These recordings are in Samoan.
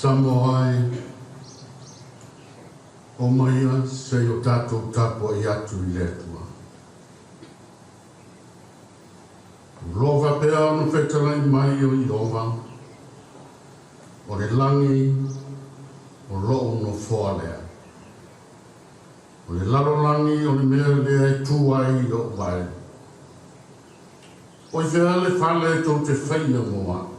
Samoa e, omaia se i o tatou tapuai atu i le Atua. O lo o faapea ona fetalai mai o Ieova, O le lagi o lo'u nofoa lea, o le lalolagi o le mea lea e tu ai o'u vae. O i fea le fale tou te faia mo a'u?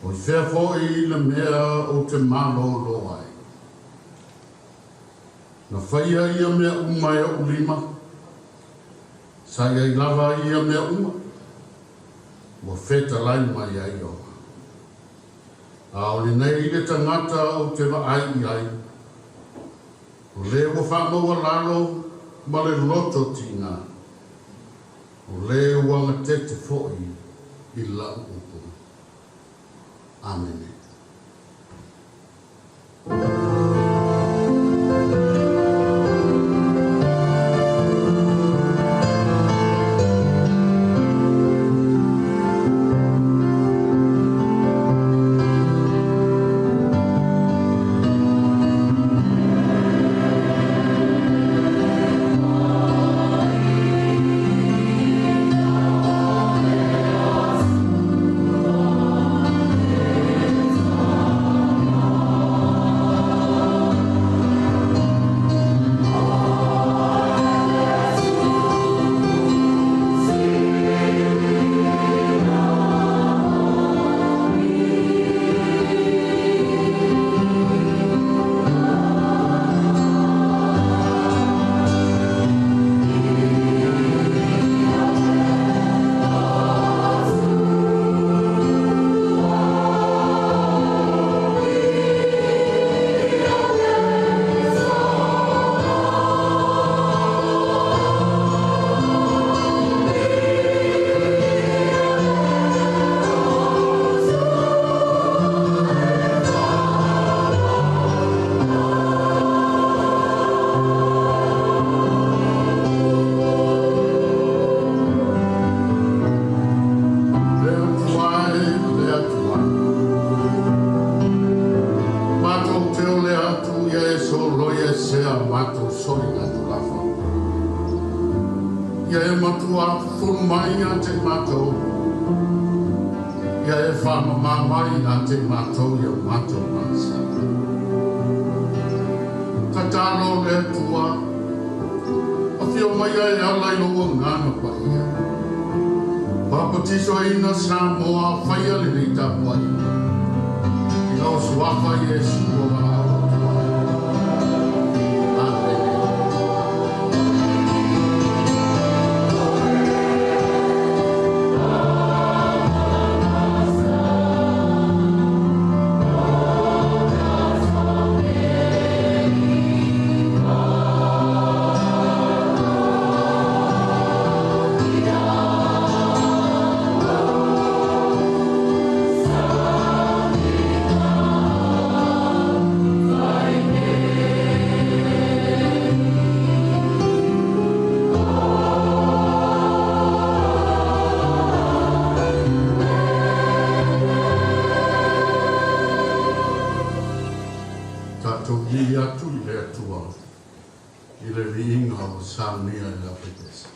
O i fea foi le mea ou te malōlō ai? Na faia ia mea uma e o'u lima, sa i ai lava ia mea uma, ua fetalai mai ai Ieova. A o lenei le tagata ou te vaai i ai, o le ua faamaualalo ma le loto tiga, o le ua gatete foi i la'u upu. Amene. Le Atua e, le Atua, matou te ole atu ia e soloia esea matou soligatulafono. Ia e matua fufulu mai ia te i matou. Ia e faamamā mai ia te i matou ia matou masa. Tatalo le Atua, afio mai e ala i lou Agaga Paia. Papatisoina Samoa faia lenei tapuaiga. I lau suafa Iesu ua valaau atu ai. Amene. Tatou vili atu i le Atua i le viiga o saunia e le aufaipese.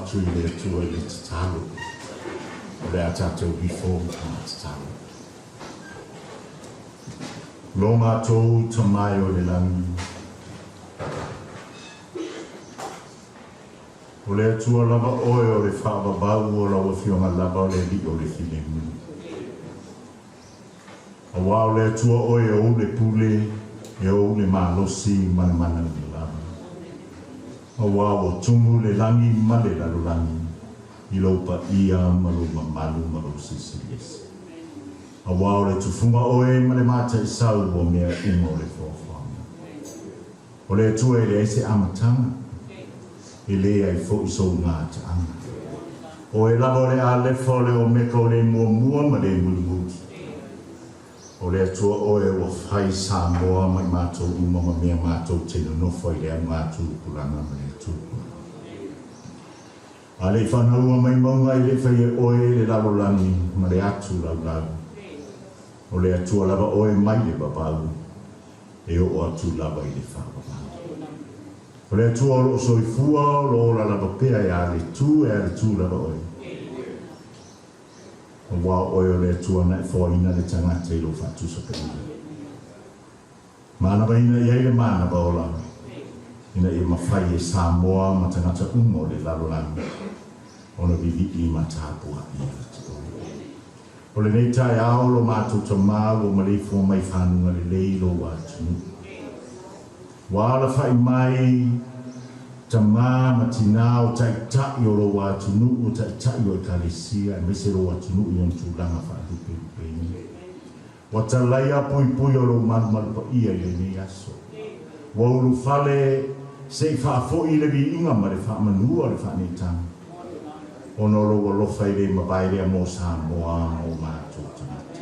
atu i le Atua i le tatalo. O le a tatou ifo ma tatalo. Lo matou Tama e o i le lagi, o le Atua lava oe o le faavavau o lau Afioga lava o le Alii o le filemu. Auā o le Atua oe e ou le pule, e ou le malosi ma le mana uma lava. Auā ua tumu le lagi ma le lalolagi i lou paia ma lou mamalu ma lou silisili ese. Auā o le tufuga oe ma le mataisau o mea uma o le foafoaga. O le Atua e leai se amataga, e leai foi sou gataaga. O oe lava o le Alefa, o le Omeka, o le Muamua ma le Mulimuli. O le Atua oe ua fai Samoa ma i matou uma ma mea matou te nonofo ai i le augatupulaga ma le Atua. A le i fanaua mai mauga e le fai e oe le lalolagi ma le atu laulau. O le Atua lava oe mai le vavau e oo atu lava i le faavavau. O le Atua o loo soifua o lo ola lava pea e a le tu e a le tu lava oe. Aua o oe o le Atua na e foaina le tagata i lou faatusapelina. Manavaina i ai le manava ola ina ia mafai e Samoa ma tagata uma o le lalolagi ona vivii ma tapuai ia te oe. O lenei taeao lo matou Tama ua maleifua mai fanuga lelei lou atunuu. Ua alafai mai tamā ma tinā o taitai o lou atunuu, o taitai o Ekalesia, aemaise lou atunuu i ona tulaga faalupelupeina. Ua talaia puipui o lou malumalu paia i lenei aso. Ua ulufale se i faafoi le viiga ma le faamanua o le faaneetaga, ona o lou alofa e le mavae lea mo Samoa ma o matou tagata.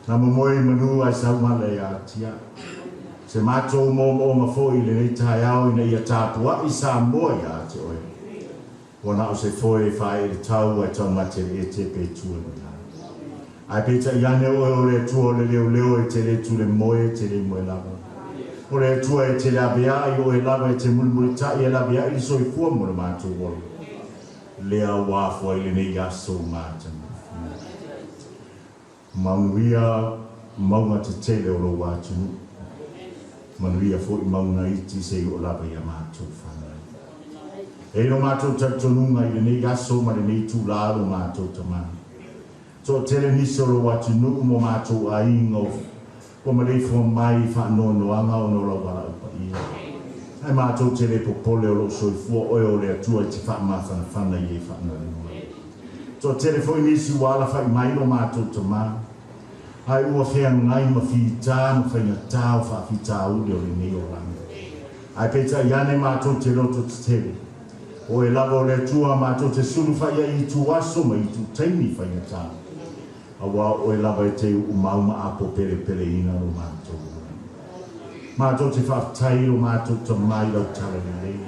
Na momoe i manu ae sau ala e atiae. Se matou moomooga foi i lenei taeao ina ia tapuai Samoa ia te oe. Ua na o se foe e faaee le tau ae taumate le ete pe tua i lalo. Ae peitai ane oe o le Atua o le leoleo e te le tule moe e te le moe lava. O le Atua e te le aveaai o oe lava e te mulimulitai e laveai le soifua mo le matou ola. Lea ua afua ai lenei aso matagofie. Manuia mauga tetele o lou atunuu. Manuia foi mauga iti se i oo lava ia matou fanau. E i lo matou talitonuga i lenei aso ma lenei itulā lo matou Tama. Toatele nisi o lou atunuu ma o matou aiga ua maleifua mai i faanoanoaga ona o lau valaau paia. Ae matou te le popole o lou soifua oe o le Atua e te faamafanafana i e faanoanoa. Toatele foi nisi ua alafai mai lo matou Tama, ae ua feagai ma fitā ma faigatā o faafitauli o lenei olaga. Ae peitai ane matou te loto tetele, o oe lava o le Atua matou te sulufa'i ai i itu aso ma itu taimi faigatā, auā o oe lava e te uumau ma apopelepeleina lo matou ola. Matou te faafetai i lo matou Tama i lau talalelei.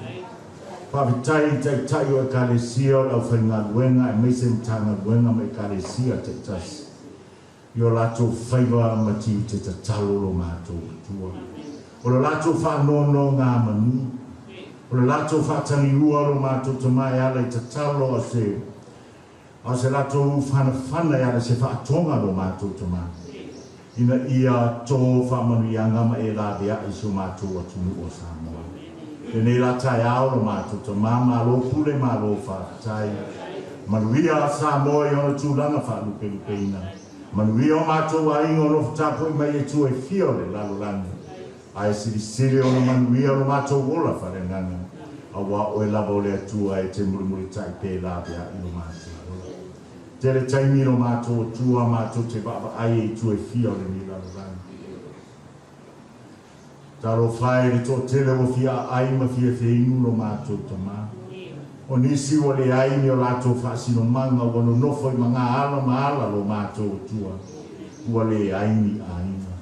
Faafetai i Taitai o Ekalesia o le aufaigaluega aemaise Matagaluega ma Ekalesia taitasi i o latou faiva ma tiute tatalo lo matou Atua. O le latou faanonogamanu, o le latou faatagiua lo matou Tama e ala i tatalo a se A o se latou fanafana e ala i se faatoga lo matou Tama, ina ia tō faamanuiaga ma e laveai i si o matou atunuu o Samoa. Lenei la taeao lo matou Tama, malo pule, malo faafetai. Manuia Samoa i ona tulaga faalupelupeina. Manuia o matou aiga o nofo tapuai mai e tua e fia o le lalolagi. Ae silisili ona manuia lo matou ola faaleagaga, auā oe lava o le Atua e te mulimulitai pe laveai lo matou ola. Tele taimi lo matou Atua matou te vaavaai e itu e fia o lenei lalolagi. Talofa e le toatele ua fia aai ma fia feinu lo matou Tama. O nisi ua leai ni o latou faasinomaga ua nonofo i maga ala ma ala lo matou Atua ua leai ni aiga.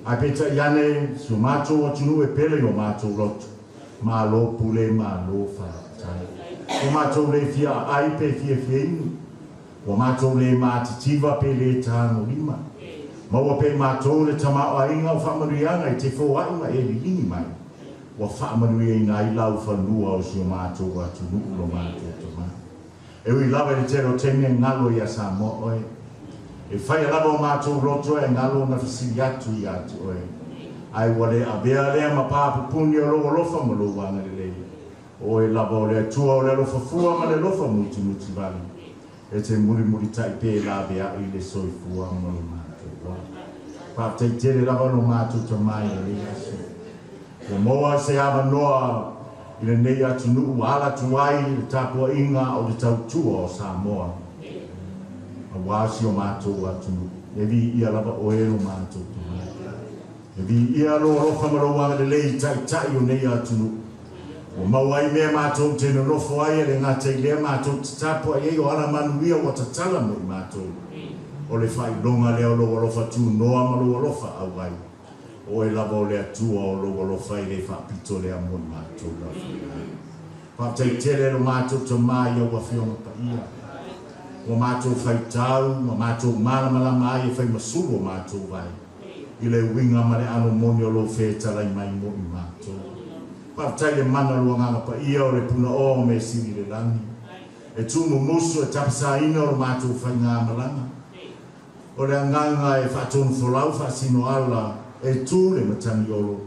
Ae peitai ane si o matou atunuu e pele i o matou loto. Malo pule, malo faafetai. Ua matou le fia aai pe fia feinu. Ua matou le matitiva pe le tagolima. Maua pea i matou le tamaoaiga o faamanuiaga e te foai ma e liligi mai. Ua faamanuiaina ai laufanua o si o matou atunuu lo matou Tamā. E ui lava i le tele o taimi e galo ia Samoa oe. E faia lava o matou loto ae galo ona fesili atu ia te oe. Ae ua le avea lea ma pa pupuni o lou alofa ma lou agalelei. O oe lava o le Atua o le alofa fua ma le alofa mutimuti vale. E te mulimulitai pea i laveai le soifua ma lo matou ola. Faafetai tele lava lo matou Tamā i lenei aso. Ua maua se avanoa i lenei atunuu ua ala atu ai le tapuaiga o le tautua o Samoa. Auā si o matou atunuu. E viia lava oe lo matou Tamā. E viia lou alofa ma lou agalelei i taitai o nei atunuu. Ua maua ai mea matou te nonofo ai e le gata i lea matou te tapuai ai o alamanuia ua tatala mo i matou. O le faailoga lea o lou alofa tunoa ma lou alofa auai. O oe lava o le Atua o lou alofa e le faapito lea mo i matou lava. Faafetai tele lo matou Tamā i au afioga paia. Ua matou faitau ma matou malamalama ai e fai ma sulu o matou vae i le uiga ma le ʻano moni o lou fetalai mai mo i matou. Faafetai le mana o le Agaga Paia o le punaoa o mea sili i le lagi. E tūmumusu e tapasaina o lo matou faigamalaga. O le agaga e faatonufolau faasino ala e tū le matagi olo.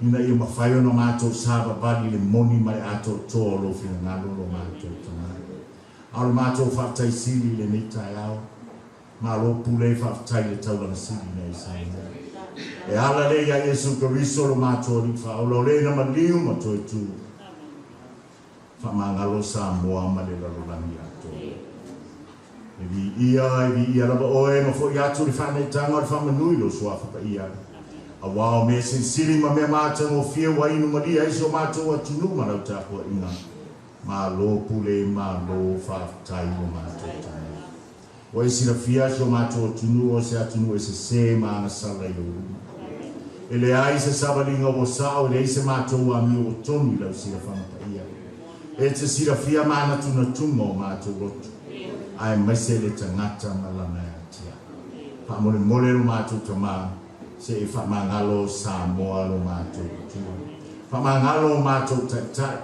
Ina ia mafai ona matou savavali i le moni ma le atoatoa o lou finagalo lo matou Tamā. A o le matou faafetai sili i lenei taeao. Malo pule faafetai le taulaga sili na e Samoa. E ala lea ia Iesu Keriso lo matou Alii Faaola o le na maliu ma toe tū. Faamagalo Samoa ma le lalolagi atoa. E viia, e viia lava oe ma fo'i atu le faanaitaga o le faamanu i lou suafa paia. Auā o mea silisili ma mea matagofie ua inu malie ai si o matou atunuu ma lau tapuaiga. Malo pule, malo faafetai lo matou Tamā. Ua e silafia si o matou atunuu o se atunuu e sesē ma agasala i lou luma. E leai se savaliga ua sao, e leai se matou amio ua tonu i lau silafaga paia. E te silafia manatunatuga o matou loto, aemaise le tagata ma lana e atiae. Faamolemole lo matou Tamā, se i faamagalo Samoa lo matou Atua. Faamagalo o matou taitai,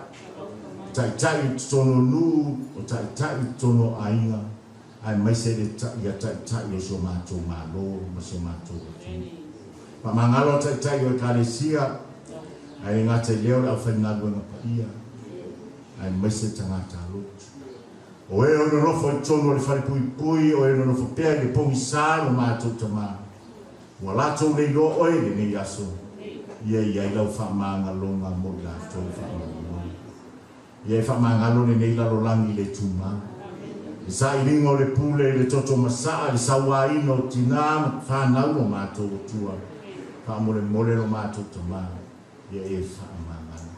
taitai i totonu o nuu, o taitai i totonu o aiga, aemaise le ia taitai o si o matou Malo ma si o matou atunuu. Faamagalo taitai o Ekalesia, ae le gata i lea o le aufaigaluega paia, aemaise tagata lotu. O e o nonofo i totonu o le falepuipui, o e nonofo pea i le pogisā lo matou Tamā. Ua latou le iloa oe i lenei aso, ia i ai lau faamagaloga mo i latou faamolemole. Ia e faamagalo lenei lalolagi i le tumau. Le sailiga o le pule i le toto masaa, le sauaina o tinā ma fanau lo matou Atua. Faamolemole lo matou Tamā, ia e faamagalo.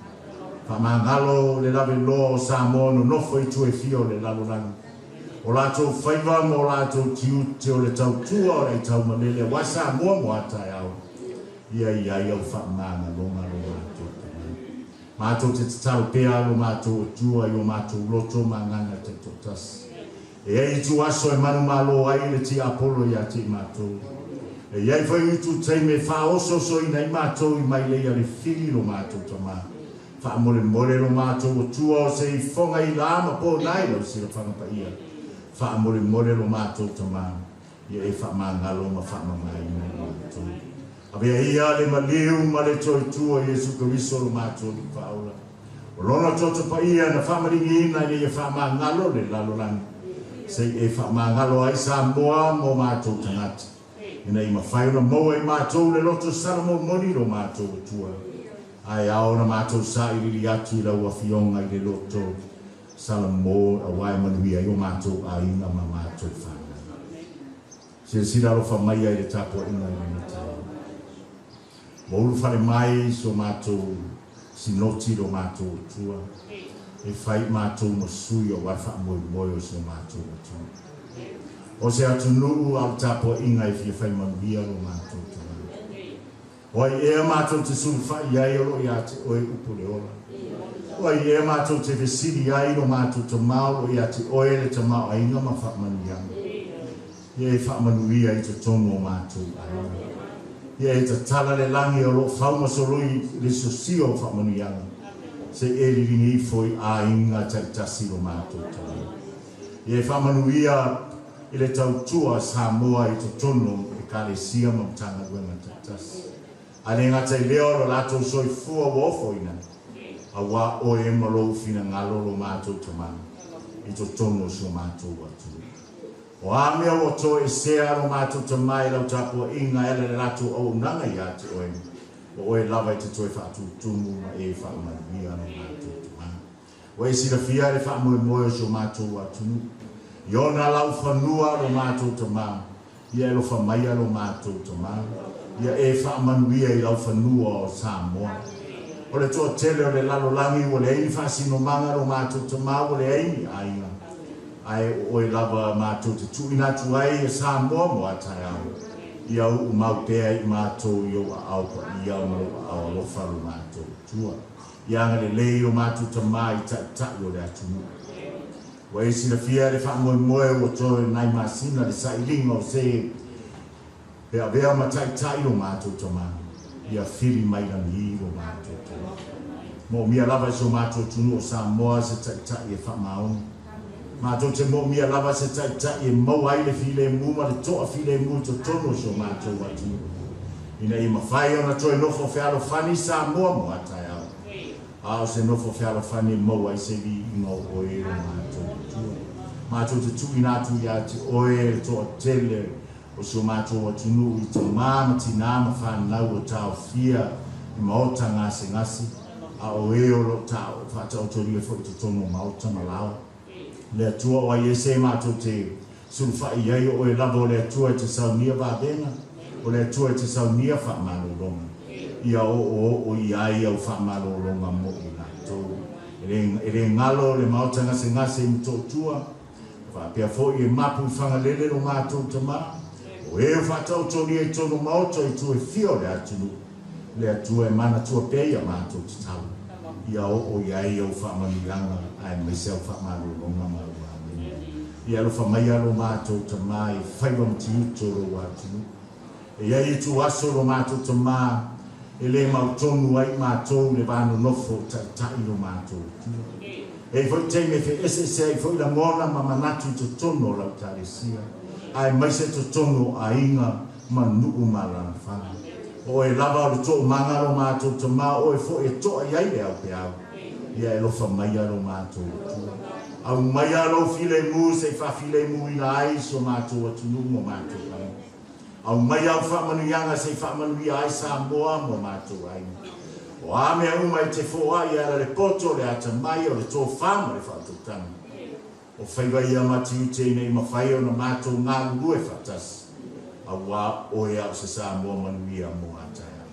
Faamagalo le laveloa o Samoa nonofo i itu e fia o le lalolagi. O latou faiva ma o latou tiute o le tautua o le aitaumalele auā Samoa mo a taeao. Ia i ai au faamagaloga lo matou Tamā. Matou te tatalo pea lo matou Atua i o matou loto ma agaga taitoatasi. E i ai ituaso e manumalo ai le tiapolo ia te i matou. E i ai foi itu taimi e faaosoosoina ai matou i mailei a le fili lo matou Tamā. Faamolemole lo matou Atua o se ifoga i lā ma ponai lau silafaga paia. Faamolemole lo matou Tamā, ia e faamagalo ma faamamaina i matou. Avea ia le maliu ma le toe tu o Iesu Keriso lo matou Alii Faaola. O lona toto paia na faamaligiina ina ia faamagalo le lalolagi. Se i e faamagalo ai Samoa ma o matou tagata. Ina ia mafai ona maua e i matou le loto salamomoni lo matou Atua. Ae ao ona matou sailiili atu i lau afioga i le loto salamo auā e manuia ai o matou aiga ma matou fanau. Silasila alofa mai ai i le tapuaiga i lenei taeao. Ua ulufale mai si o matou Sinoti lo matou Atua, e fai i matou ma sui auā le faamoemoe o si o matou atunuu. O se atunuu a o le tapuaiga e fia fai manuia lo matou Tamā. O ai ea matou te sulufai i ai o loo ia te oe upu o le ola. O ai ea matou te fesili ai lo matou Tamā o loo ia te oe le tamaoaiga ma faamanuiaga. Ia e faamanuia i totonu o matou aiga. Ia e tatala le lagi o loo fau ma soloi le siosio o faamanuiaga se i e liligi ifo i aiga taitasi lo matou Tama. Ia e faamanuia i le tautua a Samoa i totonu o Ekalesia ma Matagaluega taitasi. Ae le gata i lea o lo latou soifua ua ofoina, auā oe ma lou finagalo lo matou Tama i totonu o si o matou atunuu. O a mea ua toesea lo matou Tama i lau tapuaiga e ala i le latou auaunaga ia te oe, o oe lava e te toe faatutumu ma e faamanuia lo matou Tama. Ua e silafia le faamoemoe o si o matou atunuu i ona laufanua lo matou Tama, ia e alofa maia lo matou Tama, ia e faamanuia i laufanua o Samoa. O le toatele o le lalolagi ua leai ni faasinomaga lo matou Tama, ua leai ni aiga, ae o oe lava matou te tuuina atu ai e Samoa mo a taeao, ia uu mau pea i matou i ou aao paia ma lou aao alofa lo matou Atua. Ia agalelei o matou Tama i taitai o le atunuu. Ua e silafia le faamoemoe ua toe nai masina le sailiga o se e avea ma taitai o matou Tama, ia fili mai lagi lo matou Tama. Moomia lava i so matou atunuu o Samoa se taitai e faamaoni. Matou te moomia lava se taitai e maua ai le filemu ma le toafilemu i totonu o si o matou atunuu, ina ia mafai ona toe nofo fealofani Samoa mo a taeao, a o se nofo fealofani e maua ai se viiga o oe lo matou Atua. Matou te tuuina atu ia te oe le toatele o si o matou atunuu i tamā ma tinā ma fanau ua taofia i maota gasegase, a o e o loo faataotolia foi i totonu o maota ma laoa. Le Atua o ai ese matou te sulufai i ai, o oe lava o le Atua e te saunia vavega, o le Atua e te saunia faamalologa. Ia oooo i ai au faamalologa mo i latou. E le galo le maota gasegase i Motootua, faapea foi e mapu i Fagalele lo matou Tama, o e o faataotolia i totonu o maota i itu e fia o le atunuu. Le Atua e manatua pea ia matou tatalo, ia oo i ai au faamanuiaga aemaise au faamalologa ma au vavega. Ia alofa maia lo matou Tama i faiva ma tiute o lou atunuu. E i ai ituaso lo matou Tama e lē mautonu ai matou i le va nonofo o taitai lo matou Atua. E i ai foi taimi e feeseese ai foi lagona ma manatu i totonu o lau Ekalesia, aemaise totonu o aiga ma nuu ma alaalafaga. O oe lava o le toomaga lo matou Tama, o oe foi e toa i ai le aupeau. Ia e alofa maia lo matou Atua. Aumaia lou filemu se i faafilemuina ai si o matou atunuu ma matou aiga. Aumaia au faamanuiaga se i faamanuia ai Samoa ma o matou aiga. O a mea uma e te foai e ala le poto, o le atamai, o le tofā ma le faautautaga. O faiva ia ma tiute ina ia mafai ona matou galulue faatasi, auā oe a o se Samoa manuia mo a taeao.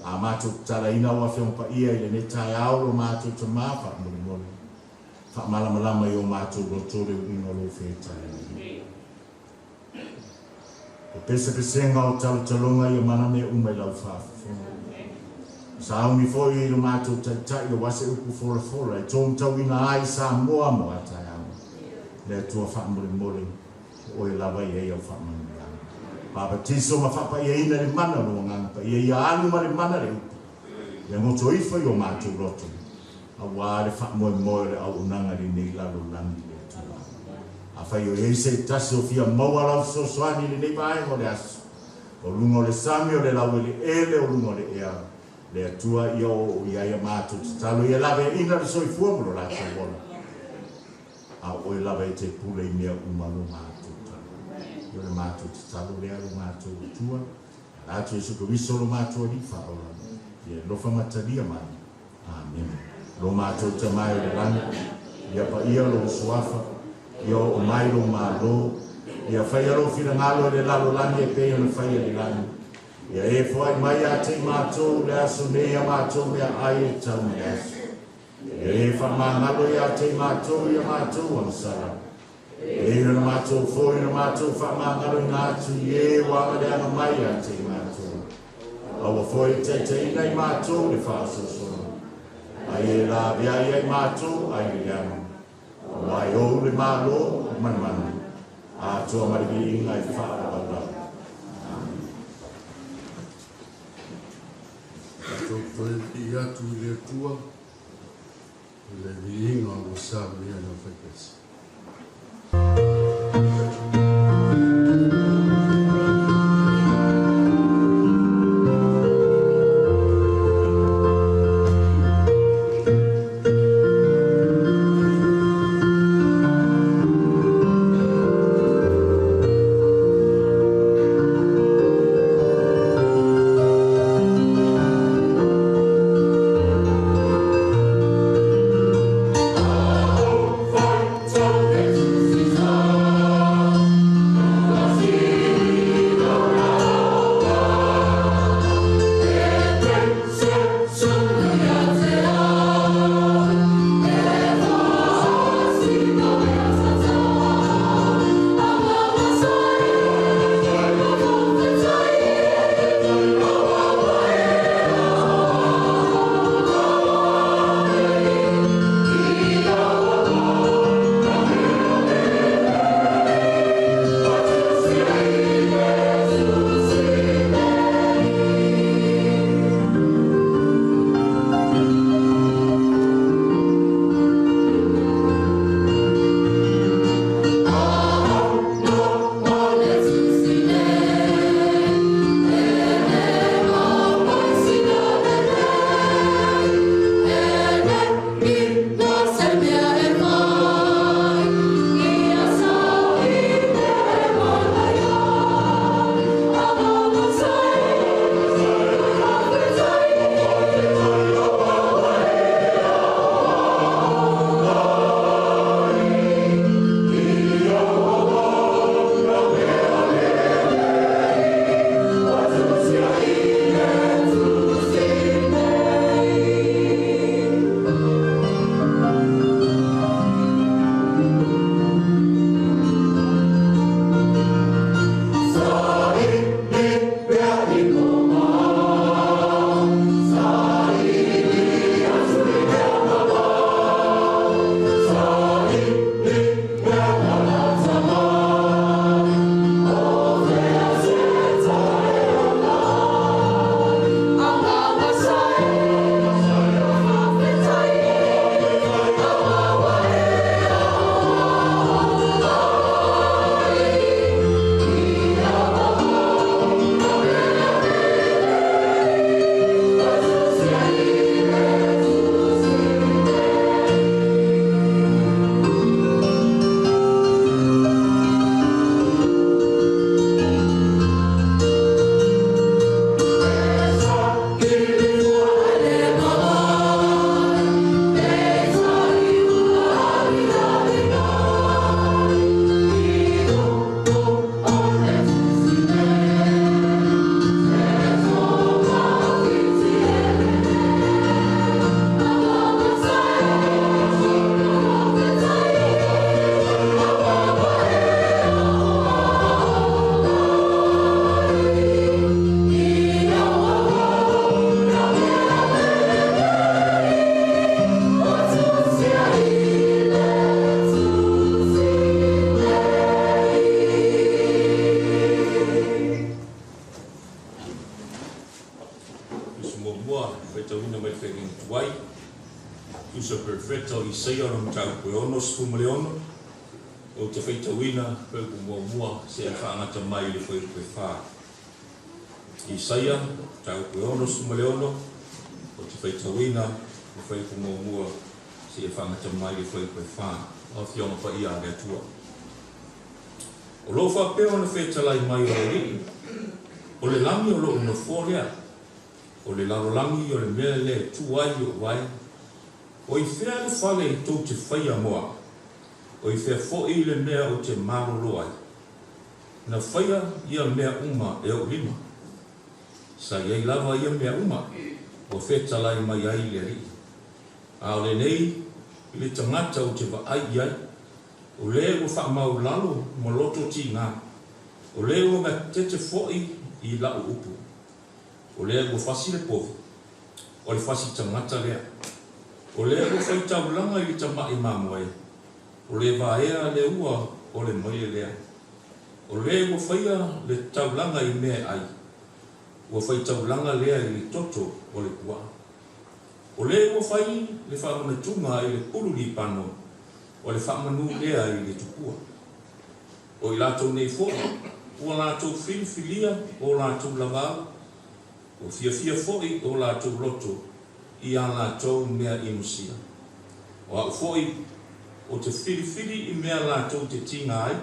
A matou tatalaina au Afioga Paia i lenei taeao lo matou Tama faamolemole, faamalamalama i o matou loto le uiga o lou fetalaiga. O pesepesega o talotaloga ia mana mea uma i lau faafofoga. O sauni foi i lo matou taitai aua se upu folafola e tōmatauina ai Samoa mo a taeao. Le Atua faamolemole, o oe lava e i ai au faamanuiaga. Papatiso ma faapaiaina i le mana o lou Agaga Paia ia alu ma le mana le upu, ia goto ifo i o matou loto, auā le faamoemoe o le auaunaga i lenei lalolagi le Atua. Afai o i ai se tasi o fia maua lau fesoasoani i lenei vaega o le aso, o luga o le sami, o le laueleele, o luga o le ea, le Atua ia oooo i ai a matou tatalo, ia laveaiina le soifua ma lo latou ola, a o oe lava e te pule i mea uma lo matou talo. Ia o le matou tatalo lea lo matou Atua, e ala atu Iesu Keriso lo matou Alii Faaola, ia e alofa ma talia mai. Amene. Lo matou Tama e o le lagi, ia paia lou suafa, ia oo mai lou Malo, ia faia lou finagalo i le lalolagi e pei ona faia i le lagi. Ia e foai mai ia te i matou le aso nei a matou meaai e tatau ma le aso. Ia e faamagalo ia te i matou i a matou agasala, e pei ona matou foi na matou faamagaloina atu i e ua agaleaga mai ia te i matou. Aua foi e taitaiina i matou le faaosoosoga, a ia e laveai ai matou ai le leaga, auā e ou le Malo ma le mana, atoa ma le viiga i faavavau lava. Amene. Matou toe vii atu i le Atua i le viiga ua saunia e le aufaipese. Tusa perfecta o Isaia o le mataupu e 66, ou te faitauina fuaiupu muamua seia faagata mai i le fuaiupu e 4. Isaia, mataupu e 66, ou te faitauina le fuaiupu muamua seia faagata mai i le fuaiupu e 4. O Afioga Paia a le Atua. O lo o faapea ona fetalai mai o le Alii, o le lagi o lou nofoa lea, o le lalolagi o le mea lea e tu ai ou vae. O i fea le fale tou te faia mo au? O i fea foi le mea ou te malolo ai? Na faia ia mea uma e ou lima. Sa i ai lava ia mea uma, ua fetalai mai ai le Alii. A o lenei le tagata ou te vaai i ai, o le ua faamaulalo ma loto tiga, o le ua gatete foi i lau upu. O lea ua fasi le povi, o le fasi tagata lea. O lea ua fai taulaga i le tamai mamoe, o le vaea le ua o le maile lea. O le ua faia le taulaga i mea e ai. Ua faitaulaga lea i le toto o le puaa. O le ua fai le faamanatuga i le pulu lipano, o le faamanu lea i le tupua. O i latou nei foi, ua latou filifilia o latou lava ala, ua fiafia foi o latou loto i a latou mea inosia. O au foi ou te filifili i mea latou te tiga ai,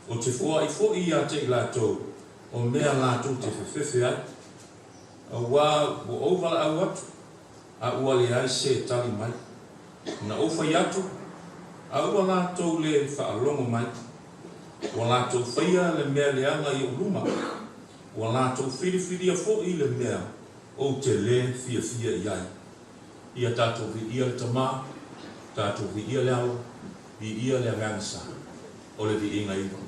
ou te foai foi ia te i latou o mea latou te fefefe ai. Auā ua ou valaau atu, a ua leai se tali mai. Na ou fai atu, a ua latou le faalogo mai. Ua latou faia le mea leaga i ou luma, ua latou filifilia foi le mea ou te lē fiafia i ai. Ia tatou viia le Tama, tatou viia le Alo, viia le Agaga Sa. O le viiga iva.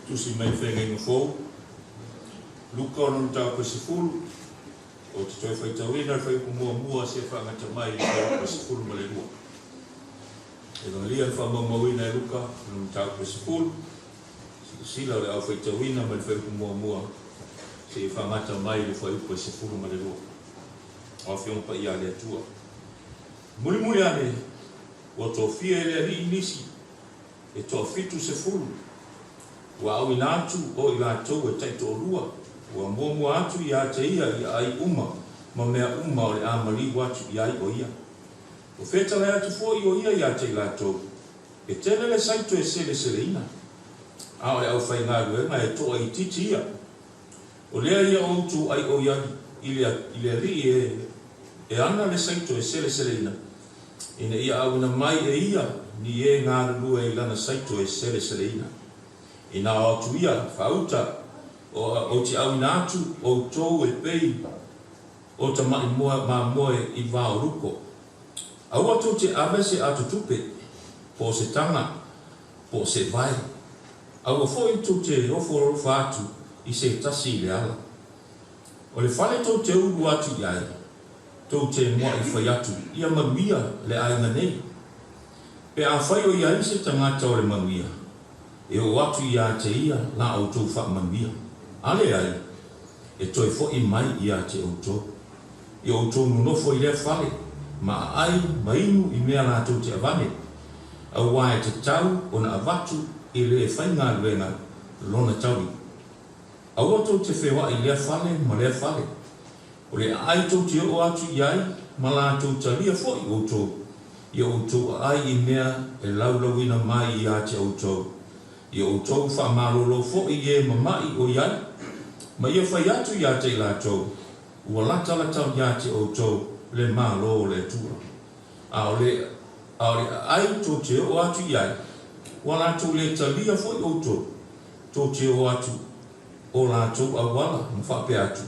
Tusi mai Feagaiga Fou, Luka o lona mataupu e 10, ou te toe faitauina le fuaiupu muamua seia faagata mai i le fuaiupu e 12. Evagelia na faamaumauina e Luka, lona mataupu e 10, silasila o le au faitauina mai le fuaiupu muamua seia faagata mai i le fuaiupu e 12. O Afioga Paia a le Atua. Mulimuli ane, ua tofia e le Alii nisi e toa-70, ua auina atu o i latou e taitoalua, ua muamua atu ia te ia i aai uma ma mea uma o le a maliu atu i ai o ia. Ua fetalai atu foi o ia ia te i latou, E tele le saito e seleseleina, a o le aufaigaluega e toaitiiti ia. O lea ia outou aioi ai i le Alii e ana le saito e seleseleina, ina ia auina mai e ia ni e galulue i lana saito e seleseleina. Inā o atu ia, faauta, ou te auina atu outou e pei o tamaʻi mamoe i va o luko. Aua tou te ave se ato tupe, po o se taga, po o se vae. Aua foi tou te ofo alofa atu i se tasi i le ala. O le fale tou te ulu atu i ai, tou te muaʻi fai atu, Ia manuia le aiga nei. Pe afai o i ai se tagata o le manuia, e oo atu ia te ia la outou faamanuia. A leai, e toe foʻi mai ia te outou. Ia outou nonofo i lea fale, ma aai ma inu i mea latou te avane, auā e tatau ona avatu i le faigaluega lona taui. Aua tou te feoaʻi i lea fale ma lea fale. O le aai tou te oo atu i ai ma latou talia foi outou, ia outou aai i mea e laulauina mai ia te outou. Ia outou faamalolo foi i e mamaʻi o i ai, ma ia fai atu ia te i latou, Ua latalata ia te outou le Malo o le Atua. A o le a o le aai tou te oo atu i ai, ua latou le talia foi outou, tou te oo atu o latou auala ma faapea atu,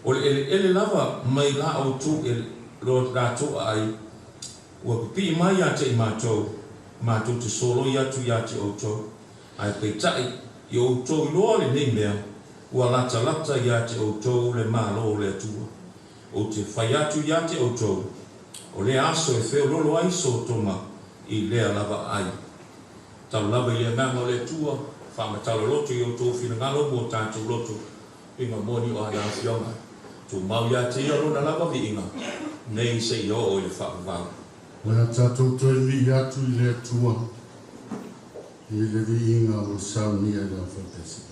O le eleele lava mai la outou e lo latou aai, ua pipii mai ia te i matou, matou te soloi atu ia te outou. Ae peitai, ia outou iloa lenei mea, ua latalata ia te outou le Malo o le Atua. Ou te fai atu ia te outou, O lea aso e feoloolo ai sotoga i lea lava ai. Tatalo lava i le Agaga o le Atua, faamatala loto i outou finagalo ma o tatou loto i uiga moni o ana Afioga. Tumau ia te Ia Lona lava viiga, nei seia oo i le faavavau. O le a tatou toe vii atu i le Atua i le viiga ua saunia e le Aufaipese.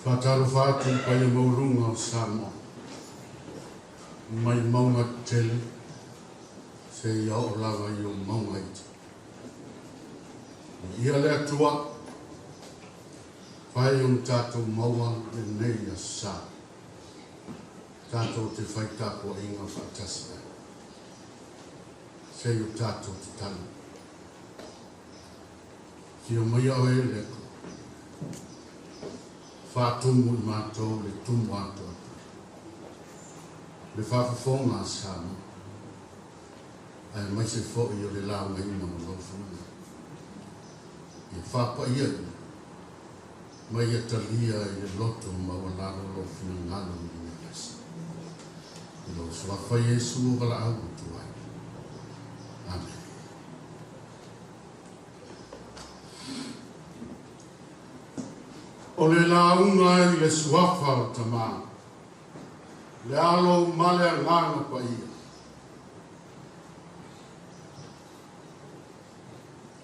Faatalofa atu i le paia maualuga o Samoa, mai mauga tetele seia oo lava i ou mauga iti. Viia le Atua, fai ona tatou maua lenei aso sa, tatou te fai tapuaiga faatasi ai. Se i o tatou tatalo. Afio maia oe le Atua. Faatumu i matou le tumu atoatoa, le faafofoga a Samoa, aemaise foi o le laugaina o lou finagalo. Ia faapaia ia, ma ia talia i le loto maualalo lou finagalo i lenei aso. I lou Suafa Iesu o valaau atu ai. Amene. O le lauga i le Suafa o le Tama, le Alo ma le Agaga Paia.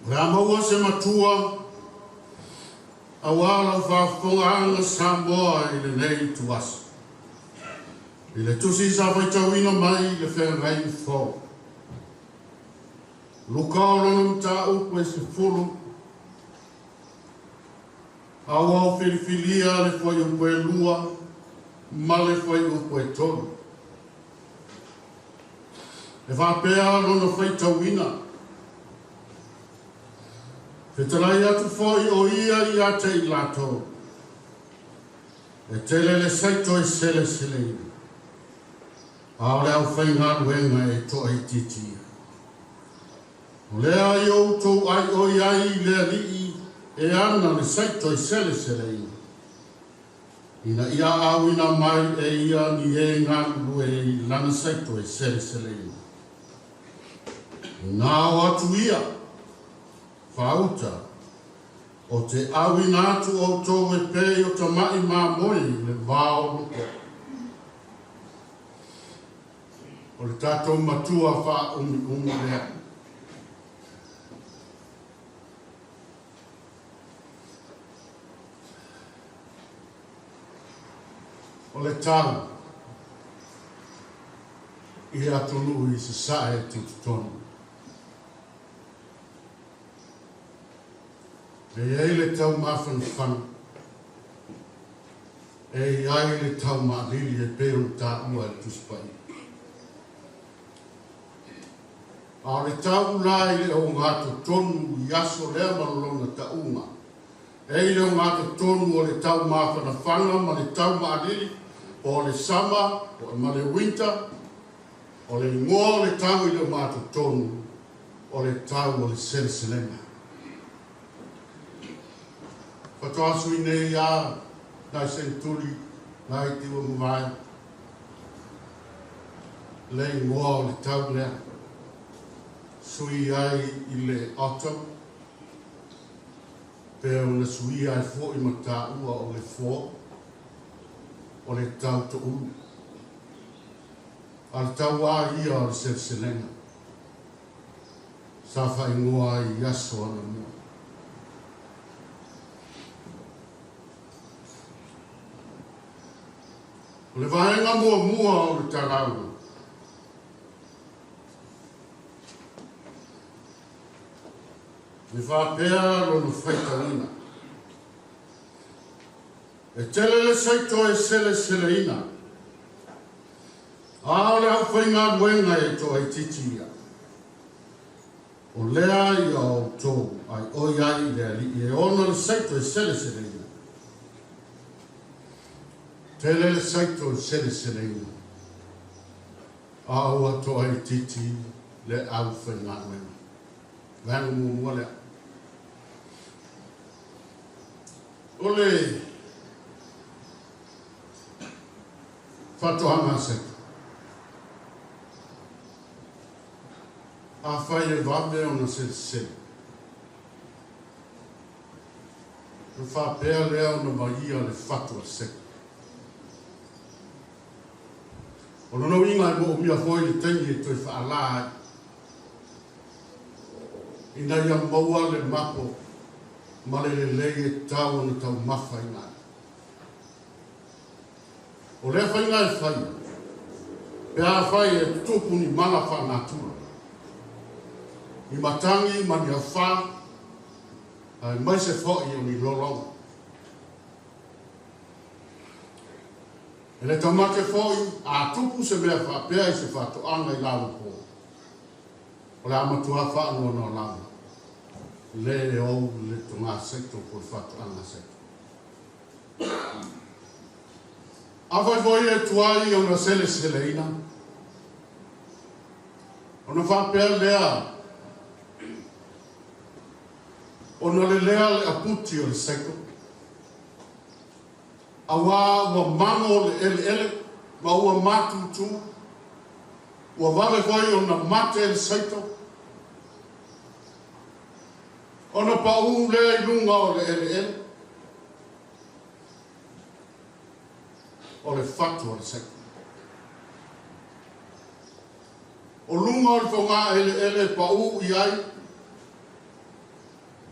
O le a maua se matua auā lau faafofogaaga Samoa i lenei ituaso. I le tusi sa faitauina mai i le Feagaiga Fou. Luka o lona mataupu e 10, auau filifilia le fuaiupu e 2 ma le fuaiupu e 3. E faapea lona faitauina. Fetalai atu foi o ia ia te i latou. E tele le saito e seleseleina. A o le aufaigaluega e toaitiiti ia. O lea i outou aioi ai i le Alii e ana le saito e seleseleina. Ina ia auina mai e ia ni e galulue i lana saito e seleseleina. Ina o atu ia, faauta, o te auina atu outou e pei o tama'i mamoe i le vao lupe. O le tatou matua faaumiumi lea. O le tau i atunuu i sasae e tutotonu. E i ai le tau mafanafana, e i ai le tau maalili e pei ona taua e le Tusi Paia. A o le tau la i le ogatotonu i aso lea ma lona tauga. E i le ogatotonu o le tau mafanafana ma le tau maalili, po o le summer ma le winter, o le igoa o le tau i le ogatotonu, o le tau o le seleselega. Faatoa sui nei a nai seneturi nai tiua mavae le igoa o le tau lea. Sui ai i le autumn, pe ona suia ai foi ma taua o le fall, o le tau toulu. A le tau a ia o le seleselega, sa faaigoa ai i aso anamua. O le vaega muamua o le talauga, e faapea lona faitauina. E tele le saito e seleseleina, a o le aufaigaluega e toaitiiti ia. O lea ia outou aioi ai i le Alii e ona le saito e seleseleina. Tele le saito e seleseleina, a ua toaitiiti le aufaigaluega. Vaega muamua lea. O le faatoaga a saito. Afai e vave ona selesele, e faapea lea ona vaia le fatu a le saito. O lona uiga e moomia foi le taimi e toe faalā ai, ina ia maua le mapo ma le lelei e tau ona taumafaina ai. O lea faiga e faia, pe afai e tutupu ni mala faanatura, ni matagi ma ni afa, aemaise foi o ni lologa. E le taumate foi a tupu se mea faapea i se faatoaga i lauopo, o le a matua faanoanoa lava le e ou le togā saito po o le faatoaga saito. Afai foi e tuai ona seleseleina, ona faapea lea, ona lelea le aputi o le saito, auā ua mago le eleele ma ua matutu, ua vave foi ona mate le saito, ona paū lea i luga o le eleele, o le fatu o le saito. O luga o le fogaeleele paū i ai,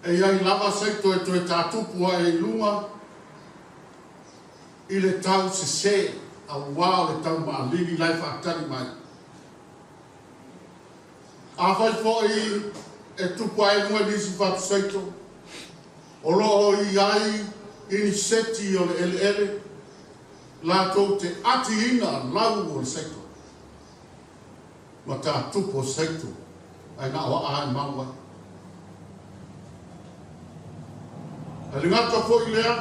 e i ai lava saito e toe tatupu ae i luga i le tau sesē, auā o le tau maalili la e faatali mai. Afai foi e tupu ae i luga nisi fatu saito, o lo o i ai iniseti o le eleele, latou te atiina lau o le saito, ma tatupu o saito ae na o aa e mau ai. Ae le gata foi lea,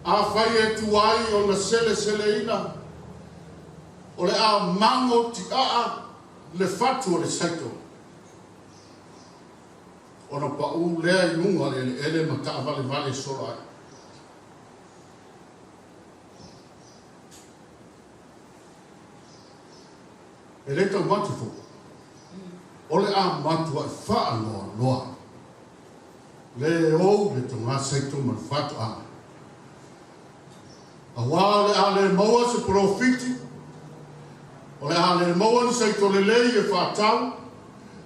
afai e tuai ona seleseleina, o le a mago tiaa le fatu o le saito, ona paū lea i luga o le eleele ma taavalevale solo ai. E le taumate foi, o le a matuai faanoanoa le ou le togā saito ma le fatoaga, auā o le a le maua se polofiti, o le a le maua ni saito lelei e faatau,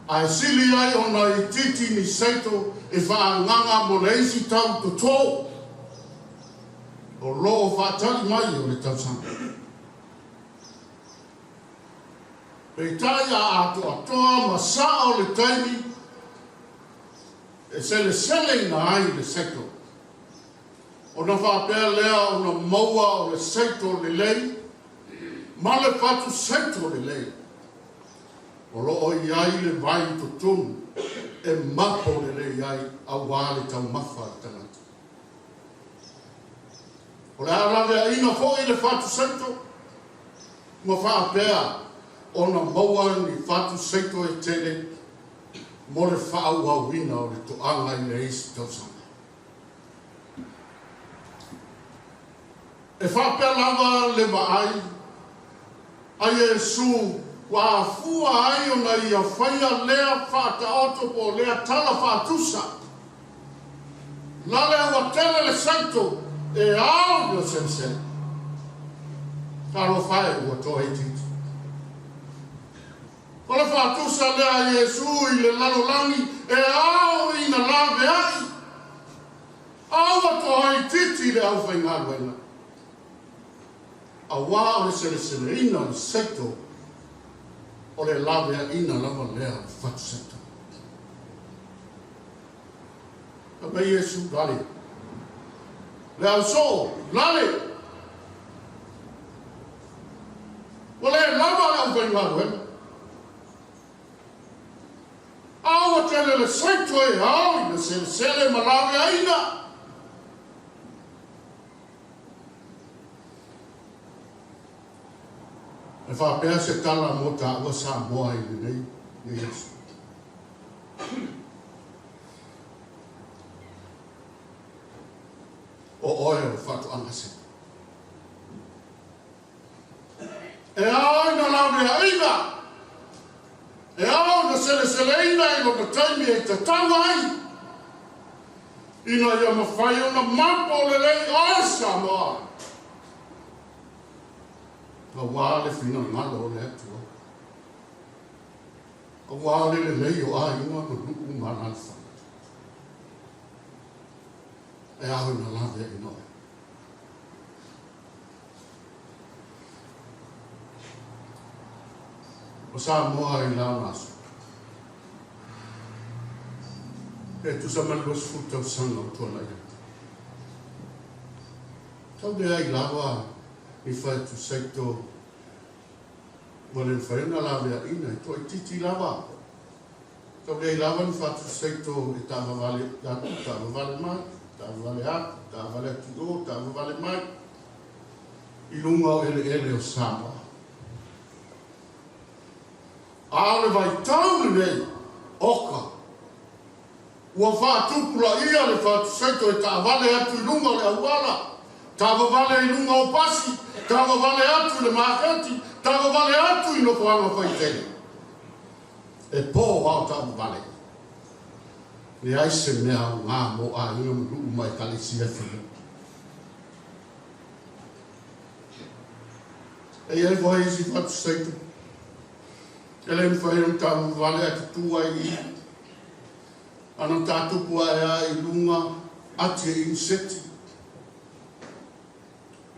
ae sili ai ona itiiti ni saito e faaagaaga mo le isi tau totō o lo o faatali mai o le tausaga. Peitai a atoatoa ma sao le taimi e seleseleina ai le saito, ona faapea lea ona maua o le saito lelei ma le fatu saito lelei, o lo o i ai le vai i totonu e mapo lelei ai auā le taumafa a le tagata. O le a laveaiina foi le fatu saito, ma faapea ona maua ni fatu saito e tele mo le faaauauina o le toaga i le isi tausaga. E faapea lava le vaai a Iesu ua afua ai ona ia faia lea faataoto po o lea tala faatusa. Lale ua tele le saito e ao ina selesele. Talofa e ua toaitiiti. O le faatusa lea a Iesu i le lalolagi e ao ina laveai, a ua toaitiiti le aufaigaluega, auā o le seleseleina o le saito o le laveaiina lava lea o le fatu saito. Fai mai Iesu, Lale. Le ausoo, Lale. Ua le lava le aufaigaluega. A ua tele le saito e ao ina selesele ma laveaiina. E faapea se tala mo taua Samoa i lenei nei aso. O oe o le faatoaga se. E ao ina laveaiina, e ao ina seleseleina i lona taimi e tatau ai, ina ia mafai ona mapo lelei oe Samoa, auā le finagalo o le Atua, auā le lelei o aiga ma nuu ma alaalafaga. E ao ina laveaiina oe. O Samoa i lana aso, e tusa ma le 20 tausaga ua tuanai atu, tau leai lava ni fatu saito ua le mafai ona laveaiina, e toaitiiti lava. Tau leai lava ni fatu saito e taavavale mai. Taavavale atu, taavavale atu i o, taavavale mai i luga o eleele o Samoa. A o le vaitau lenei, oka, ua faatupulaia le fatusaito e taavale atu i luga o le auala, taavavale i luga o pasi, taavavale atu i le maketi, taavavale atu i nofoaga faitele. E po a o taavavale. Leai se mea aoga mo aiga ma nuu ma ekalesia e faia. E i ai foi isi fatusaito e le mafai ona taavavale ae tutu ai i i. Ana tatupu ae lava i luga ati e iniseti.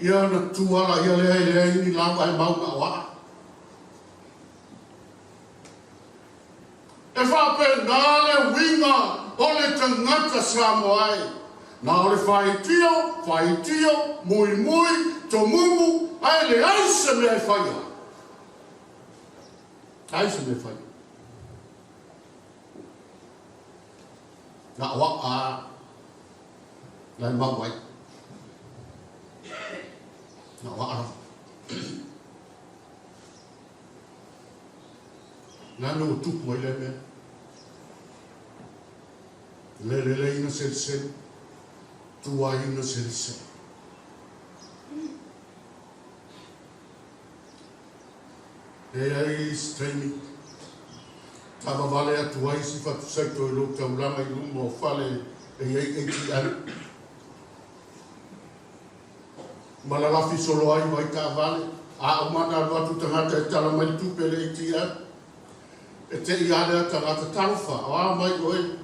Ia ona tutu ala ia lea e leai ni lau ae mau na o aa. E faapena le uiga o le tagata Samoa e. Na o le faitio, faitio, muimui, tomumu, ae leai se mea e faia. Leai se mea e faia. Na o aa la e mau ai. Na o aa lava. Le a le mea ua tupu ai lea mea? Le lelei na seliseli, tuai na seliseli. E i ai isi taimi, taavavale atu ai si fatusaito i lou taulaga i luma o fale e i ai ATM. Ma lalafi solo ai vai taavale, a uma ona alu atu tagata e tala mai le tupe i le ATM. E te i a lea tagata, Talofa, o a mai oe?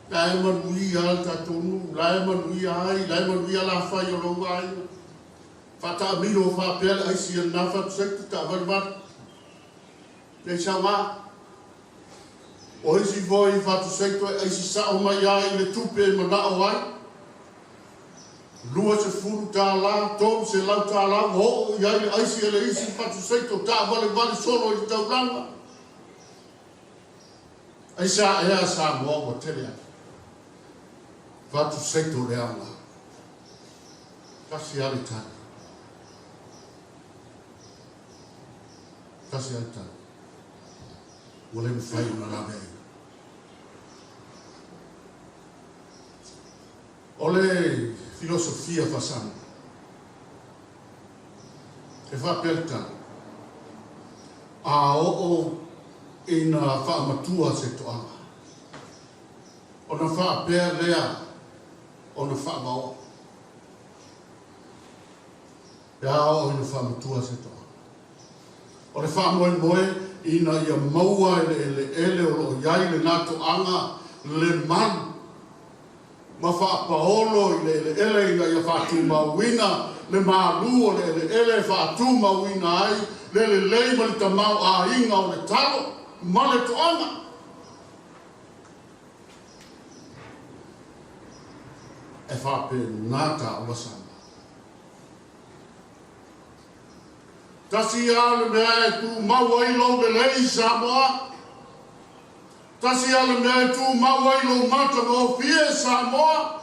La e manuia le tatou nuu, la e manuia ai, la e manuia alafai o lou aiga. Faataamilo faapea le aisi a lena fatusaito taavalevale. Leai se aoga. O isi foi fatusaito e aisi sao mai lava i le tupe e manao ai. $20, $300 ua oo i ai le aisi a le isi fatusaito taavalevale solo i le taulaga. Aisea ea Samoa ua tele ai fatusaito le aoga? Tasi lava le tali. Tasi lava le tali. Ua le mafai ona laveaiina. O le filosofia faa-Samoa, e faapea le tala, A oo ina faamatua se toaga, ona faapea lea ona faavaoa. Pe a oo ina faamatua se toaga. O le faamoemoe ina ia maua e le eleele o lo o i ai lena toaga le malu ma faapaolo i le eleele ina ia faatumauina le malu o le eleele e faatumauina ai le lelei ma le tamaoaiga o le talo ma le toaga. E faapena taua Samoa. Tasi lava le mea e tumau ai lou lelei Samoa. Tasi lava le mea e tumau ai lou matagofie Samoa.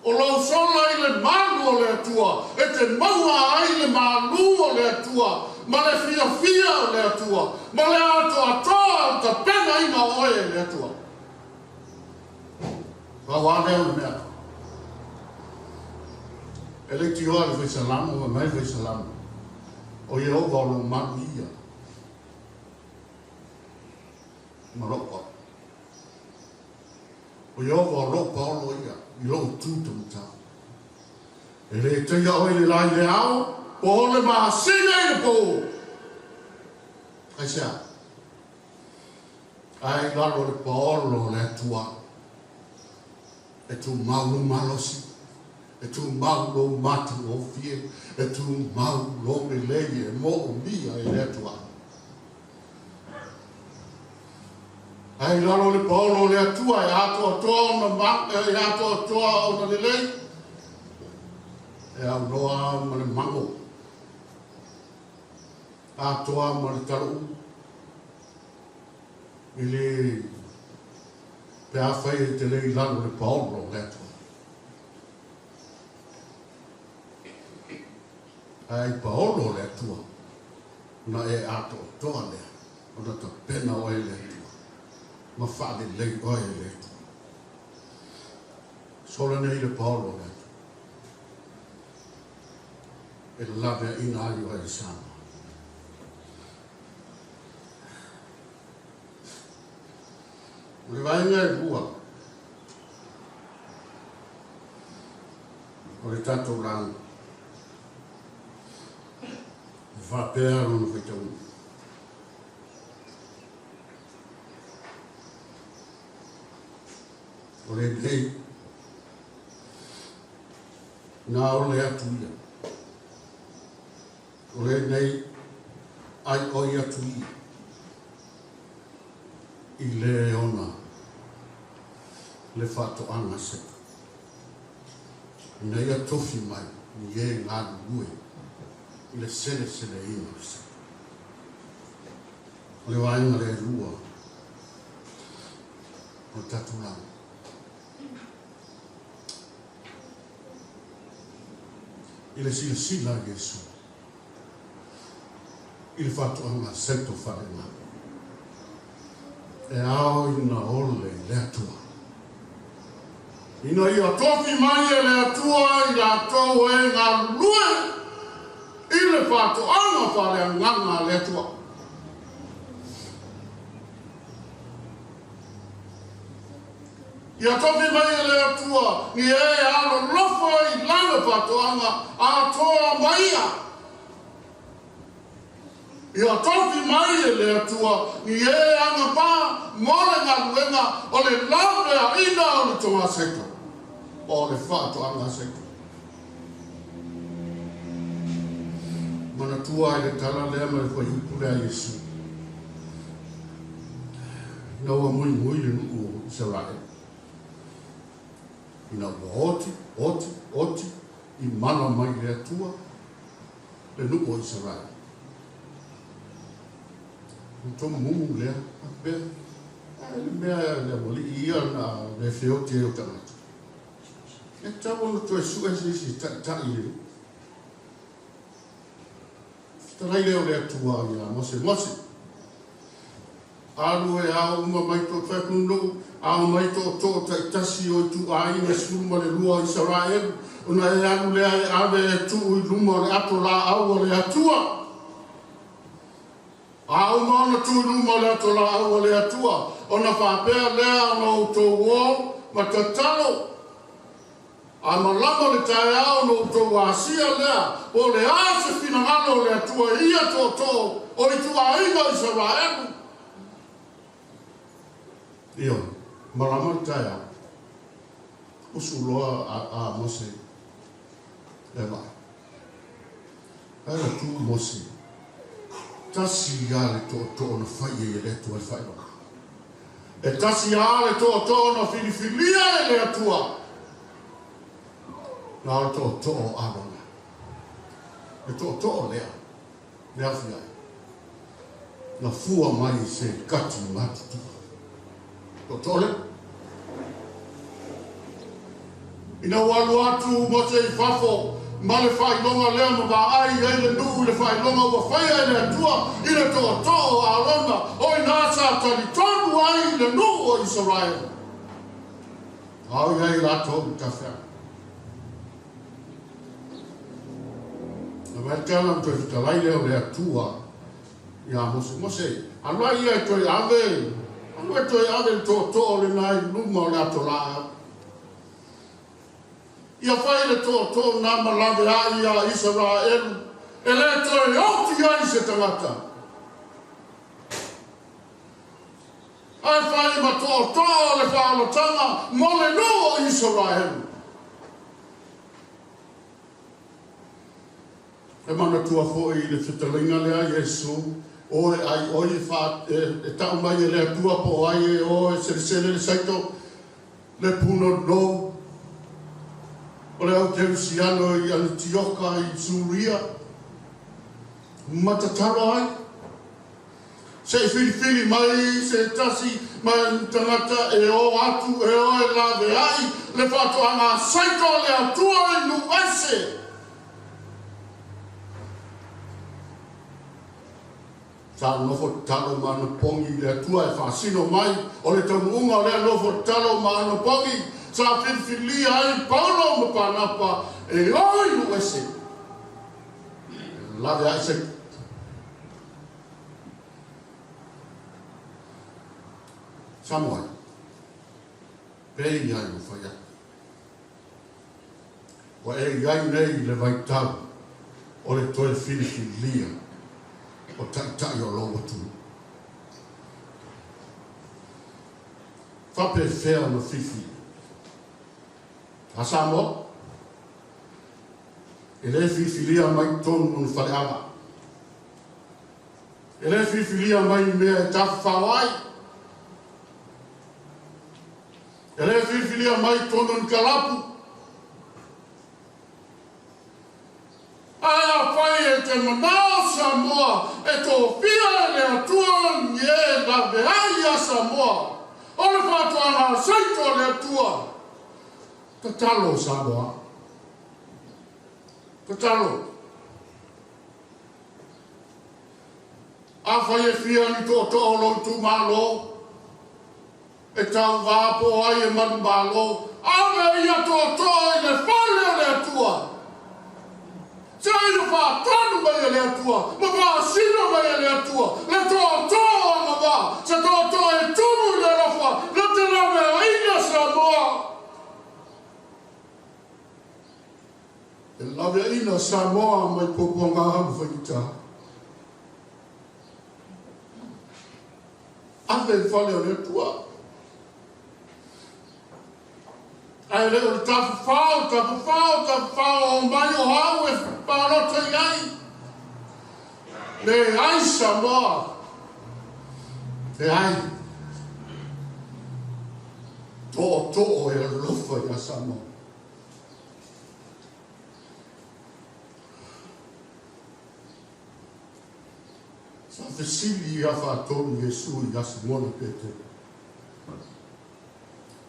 O lou sola i le malu o le Atua, e te maua ai le malu o le Atua, ma le fiafia o le Atua, ma le atoatoa o le tapenaina o oe e le Atua. Pau lava lea o le mea. E leitioa le fai salamo, fai mai le fai salamo, O Ieova o lou malu ia ma lou paolo. O Ieova o lou paolo ia i lou tu taumatau. E le taia oe i le la i le ao, po o le masina i le po. Aisea? Ae i lalo o le paolo o le Atua, e tumau lou malosi, e tumau lou matagofie, e tumau lou lelei e moomia e le Atua. Ae i lalo o le paolo o le Atua e atoatoa ona ma, e atoatoa ona lelei, e aunoa ma le mago, atoa ma le talo'u, e le Pe afai e te le i lalo o le paolo o le Atua. Ae i paolo o le Atua, ona e atoatoa lea, ona tapena oe e le Atua, ma faalelei oe e le Atua. Sola nei le paolo o le Atua, e laveaina ai oe e Samoa. O le vaega e lua o le tatou lauga, e faapea lona faitauga. O lenei, na ole atu ia. O lenei, ai oi atu ia. I le ona le faatoaga seto. Ina ia tofi mai ni e galulue i le seleseleina o le seto. O le vaega lea e lua o le tatou lauga. I le silasila a Iesu i le faatoaga seto faaleagaga, e ao ina ole i le Atua. Ina ia tofi mai e le Atua i latou e galulue i le faatoaga faaleagaga a le Atua. Ia tofi mai e le Atua ni e alolofa i lana faatoaga atoa ma ia. Ia tofi mai e le Atua ni e agavaa mo le galuega o le laveaina o le togaseto po o le faatoaga seto. Manatua ai le tala lea ma le fuaiupu lea a Iesu, ina ua muimui le nuu o Isaraele, ina ua oti, oti, oti i mana mai le Atua le nuu o Isaraele. O tomumu lea, faapea, ai le mea le aualii ia na le feoti ai o tagata. E tatau ona toe sue se isi taitai i le nuu. Fetalai lea o le Atua ia Mose, Mose, alu e ao uma mai to fai atu nuu, ao mai tootoo taitasi o ituaiga 12 o Isaraelu, ona e alu lea e ave e tuu i luma o le ato laau a le Atua. A uma ona tuu i luma o le ato laau a le Atua, ona faapea lea ona outou o ma tatalo, a malama le taeao ona outou asia lea, po o le a se finagalo o le Atua i ia tootoo o ituaiga o Isaraelu. Ioe, malama le taeao, usu loa a Mose e vaai. Ae na tu Mose, tasi lava le tootoo na fai ai e le Atua le faailoga. E tasi lava le tootoo na filifilia e le Atua, na o le tootoo o Arona. Le tootoo lea, le afi ai, na fua mai i se kati matutua. Tootoo lea. Ina ua alu atu Mose i fafo ma le faailoga lea ma vaai ai le nuu i le faailoga ua faia e le Atua i le tootoo o Arona, o ina sa talitonu ai le nuu o Isaraelu. A o i ai latou i tafeaga. Na vaai te ala toe fetalai lea o le Atua ia Mose, Mose, alu ai ia e toe ave, alu e toe ave le tootoo lena i luma o le ato laau. Ia fai le tootoo na ma laveai ia Isaraelu, e le toe oti ai se tagata. Ae fai ma tootoo le faaolataga mo le nuu o Isaraelu. E manatua foi i le fetalaiga lea Iesu, o e ai oi e, fa, e, e tau mai e le Atua po o ai e o e selesele le saito, le punonou o le au kerisiano i Anitioka i Suria, ma tatalo ai, se i filifili mai se tasi Ma ni tagata e o atu e o e laveai le faatoaga saito a le Atua i nuu ese. Sa nofo tatalo ma anapogi i le Atua e faasino mai o le taunuuga o lea nofo tatalo ma anapogi sa filifilia ai Paulo ma Panapa e o i nuu ese e laveai saito. Samoa, pei ai ua fai atu. Ua e i ai nei i le vaitau o le toe filifilia o taitai o lou atunuu. Faapefea ona filifilia? A Samoa, e le filifilia mai totonu o ni faleava. E le filifilia mai i mea e tafafao ai. E le filifilia mai i totonu o ni kalapu. Ae afai e te manao Samoa e tofia e le Atua ni e laveai ia Samoa, o le faatoaga saito a le Atua. Tatalo Samoa. Tatalo. Afai e fia ni tootoo o lou itumalo e tauva po o ai e manumalo, ave ia tootoo i le fale o le Atua. Se i faatonu mai e le Atua ma faasino mai e le Atua le tootoo agavaa, se tootoo e tumu i le alofa na te laveaina Samoa. E laveaina Samoa mai puapuaga ma faigata. Ave i le fale o le Atua. Ae le o le tafafao, tafafao, tafafao, omai o au e palota i ai. Leai Samoa. Leai. Tootoo e alofa ia Samoa. Sa fesili ia faatonu Iesu ia Simona Petero.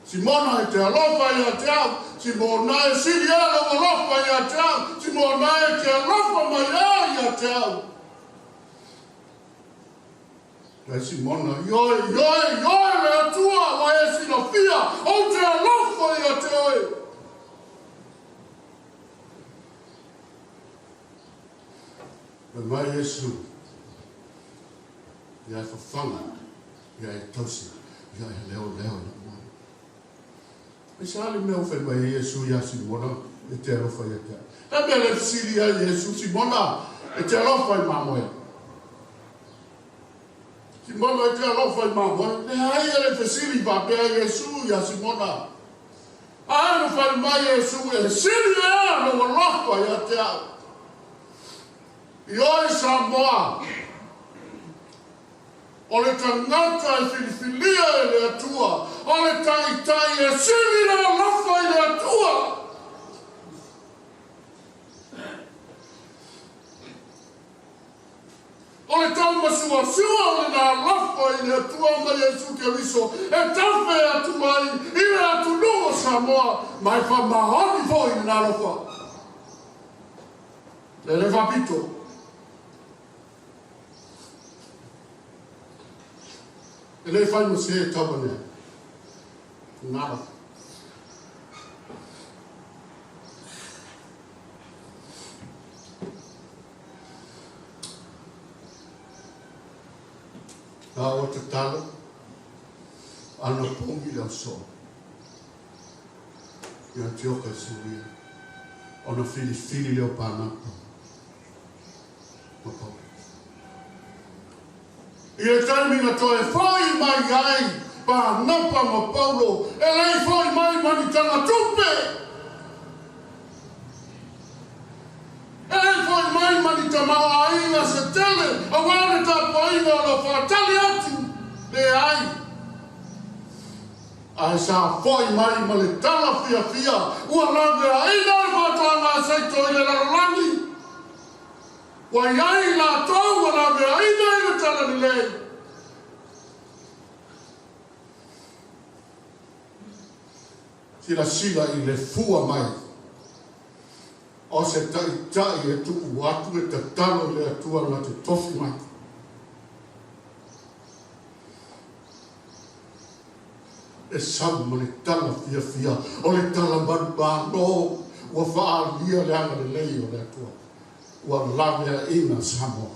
Simona e te alofa ia te au, Simona e sili ea lou alofa ia te au, Simona e te alofa mai ea ia te au. Leai Simona, Ioe, ioe, ioe le Atua ua e silafia, ou te alofa ia te oe. Fai mai Iesu, Ia e fafaga, ia e tausi, ia e leoleo i lau moana. Aisea le mea ua fai mai ai Iesu iā Simona e te alofa ia te au? Le mea lea e fesili ai Iesu, Simona, e te alofa i mamoe? Simona, e te alofa i mamoe? Leai, e le fesili faapea Iesu iā Simona. A na fai mai Iesu, E sili ea lou alofa ia te au. Ioe Samoa, o le tagata e filifilia e le Atua, o le taitai e sili le alofa i le Atua. O le taumasuasua o lena alofa i le Atua ma Iesu Keriso e tafe atu ai i le atunuu o Samoa, ma e faamaoni foi lena alofa. E le faapito. E le fai ma se e tau ane ai. Lena alofa. A ua tatalo anapogi le aso i Antioka i Suria ona filifili lea o Panapa ma Paulo. I le taimi na toe foi mai ai Panapa ma Paulo, e le i foi mai ma ni tagatupe. E foi mai ma ni tamaoaiga se tele aua le tapuaiga o lo faatali atu, leai. Ae sa foi mai ma le tala fiafia ua laveaina le faatoaga a Saito i le lalolagi. Ua i ai latou ua laveaina i le talalelei. Silasila i le fua mai o se ta'ita'i e tu'u atu e tatalo i le Atua na te tofi mai. E sau ma le tala fiafia o le tala manumalo ua fa'aalia le agalelei o le Atua ua laveaina Samoa.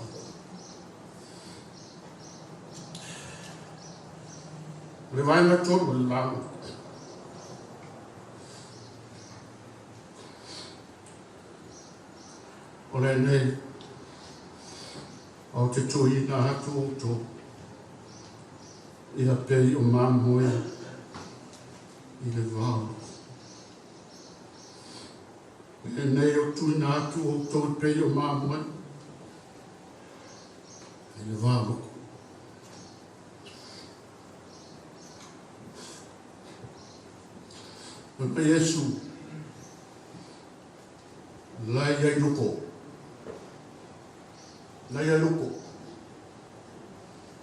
O le vaega tolu o le lauga. O lenei ou te tuuina atu outou ia pei o mamoe i le vao. Lenei ou tuuina atu outou e pei o mamoe i le vao. Fai mai Iesu, la e i ai luko. La e i ai luko.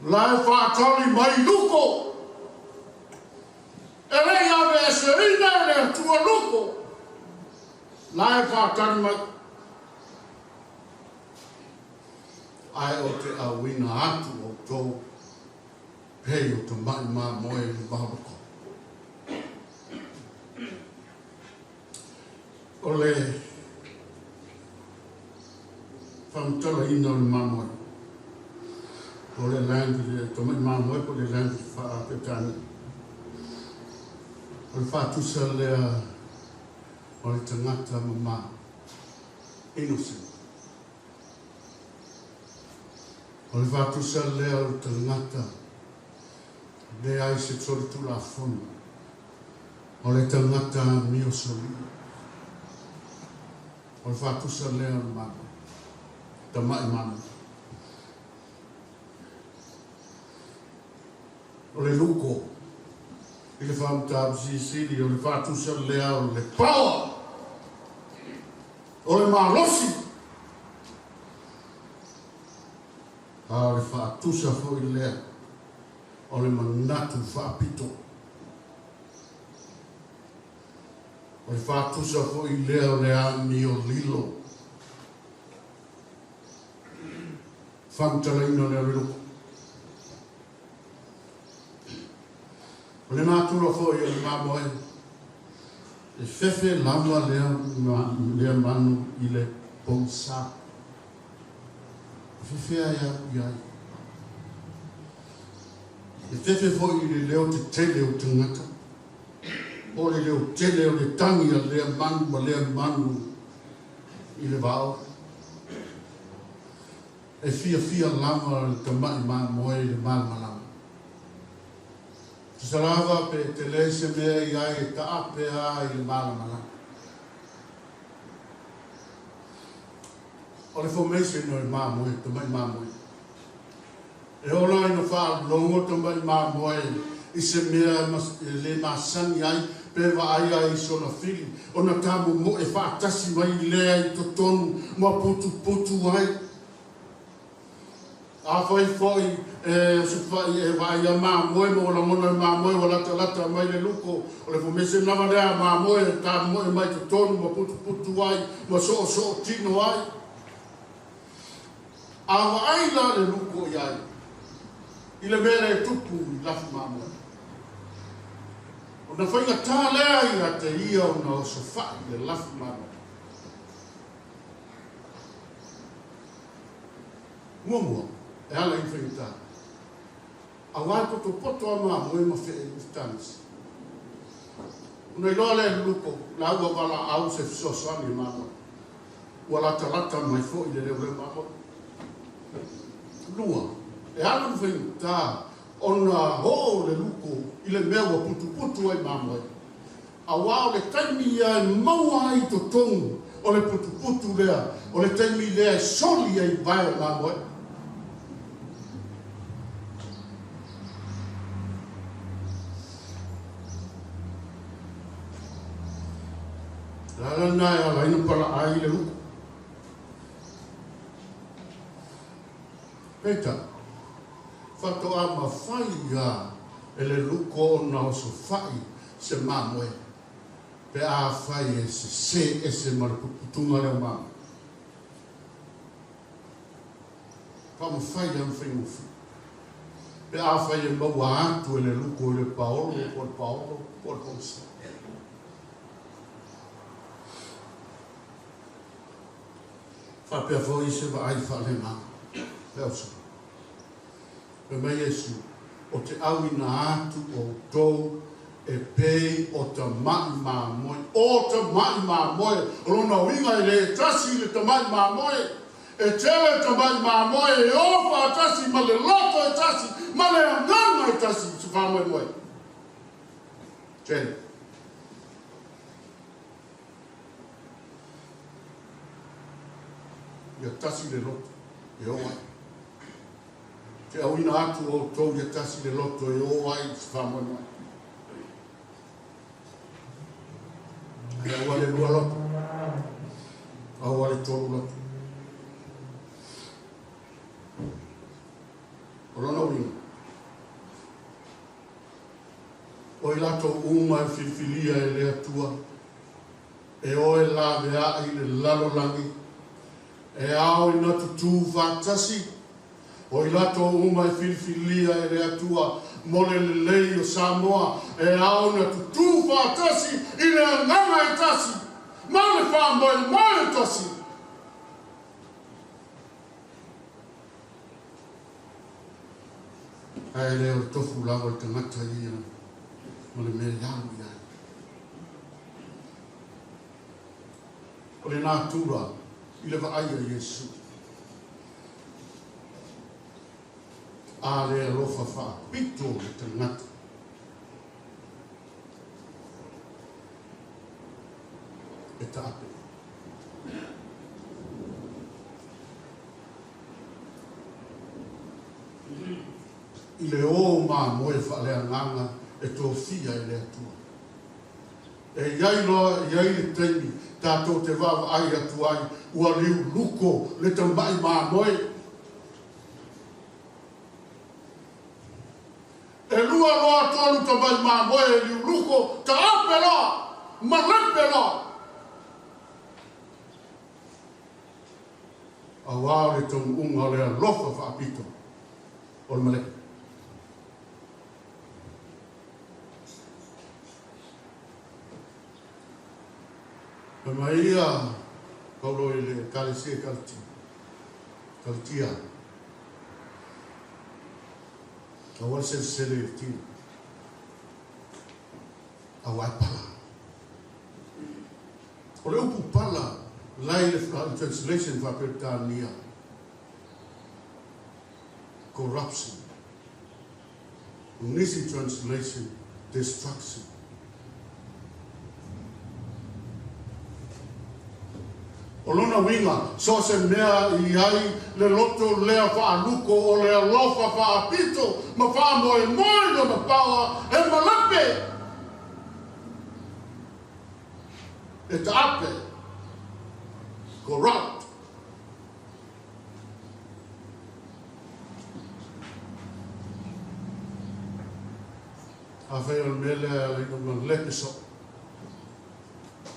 La e faatali mai luko. E le i aveeseina e le Atua luko. La e faatali mai. Ae ou te auina atu outou pei o tama'i mamoe i le vao luko. O le faamatalaina o le mamoe, o le lamb, le tama'i mamoe po o le lamb faa-Peretania. O le faatusa lea o le tagata mamā, innocent. O le faatusa lea o le tagata leai se solitulafono, o le tagata amio solia. O le faatusa lea o le mamoe, tama'i mamoe. O le luko i le faamatausilisili o le faatusa lea o le power, o le malosi. A o le faatusa foi lea o le manatu faapito. O le faatusa foi lea o le amio lilo. Faamatalaina lea o le luko. O le natura foi o le mamoe, e fefe lava lea manu i le pousā. E fefe ai au i ai. E fefe foi i le leo tetele o tagata. O le leo tele o le tagi a lea manu ma lea manu i le vao. E fiafia lava le tama'i mamoe i le malamalama. Tusa lava pe tele se mea i ai e taape a i le malamalama. O le formation o le mamoe, tama'i mamoe. E ola ina faalogo tama'i mamoe i se mea e le masani ai pe vaai ai i sona fili, ona tamomo'e faatasi mai lea i totonu ma putuputu ai. Afai foi e osofa'i e vaai a mamoe ma ua lagona e mamoe ua latalata mai le luko, o le formation lava lea a mamoe e tamomo'e mai totonu ma putuputu ai ma so'oso'o tino ai. A vaai la le luko i ai i le mea lea e tupu i lafu mamoe, ona faigatā lea ia te ia ona osofa'i le lafu mamoe. Muamua, e ala i faigata. Auā e potopoto a mamoe ma fe'e i tagisi. Ona iloa lea e le luko, la ua valaau se fesoasoani e mamoe. Ua latalata mai foi le leoleo mamoe. Lua, e ala ona faigata ona o'o le luko i le mea ua putuputu ai mamoe. Auā o le taimi ia e maua ai i totonu o le putuputu lea, o le taimi lea e soli ai vae o mamoe. O le ala lena e ala ai ona pala'ai le luko. Peitai, faatoa mafai lava e le luko ona osofa'i se mamoe. Pe afai e sesē ese ma le putuputuga lea o mamoe. Faamafai lava ma faigofie. Pe afai e maua atu e le luko i le paolo po o le paolo po o le pogisa. Faapea foi se vaai faaleagaga le ausoo. Fai mai Iesu, O te auina atu outou e pei o tama'i mamoe, o tama'i mamoe, o lona uiga e le tasi le tama'i mamoe, e tele tama'i mamoe e o faatasi ma le loto e tasi, ma le agaga e tasi i se faamoemoe. Tele. Ia tasi le loto e o ai. Te auina atu outou ia tasi le loto e o ai i se faamoemoe. Ae aua le lua loto, aua le tolu loto. O lona uiga, o i latou uma e filifilia e le Atua, e o e laveai i le lalolagi, e ao ina tutū faatasi, o i latou uma e filifilia e le Atua mo le lelei o Samoa, e ao ina tutū faatasi i le agaga e tasi ma le faamoemoe e tasi. Ae le o le tofu lava o le tagata ia ma le mea e alu i ai. O le natura i le vaai a Iesu. A le alofa faapito le tagata. E taape. I le o mamoe faaleagaga e tofia e le Atua. E i ai loa, e i ai le taimi tatou te vaavaai atu ai ua liuluko le tauma'i mamoe. E lua loa tolu tamai mamoe e liuluko, taape loa, malepe loa. Auā o le taunuuga o le alofa faapito o le malepe. Fai mai ia Paulo i le Ekalesia i Kalatia, Kalatia, aua le selesele i le tino, auā e pala. O le upu pala la i le translation faa-Peretania, corruption. O nisi translation, destruction. O lona uiga, so o se mea i ai le loto lea faaluko o le alofa faapito ma faamoemoe lona paoa e malape, e taape, corrupt. Afai o le mea lea e ala ai ona malepe soo,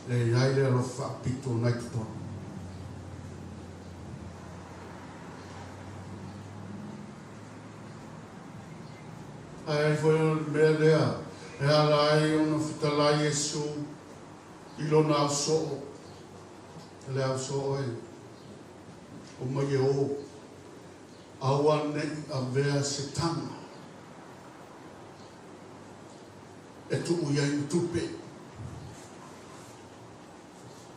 e i ai le alofa faapito nai totonu. Ae ai foi o le mea lea e ala ai ona fetalai Iesu i lona ao soo, le ao soo e omai e o, aua ne i avea se taga e tuu i ai ni tupe.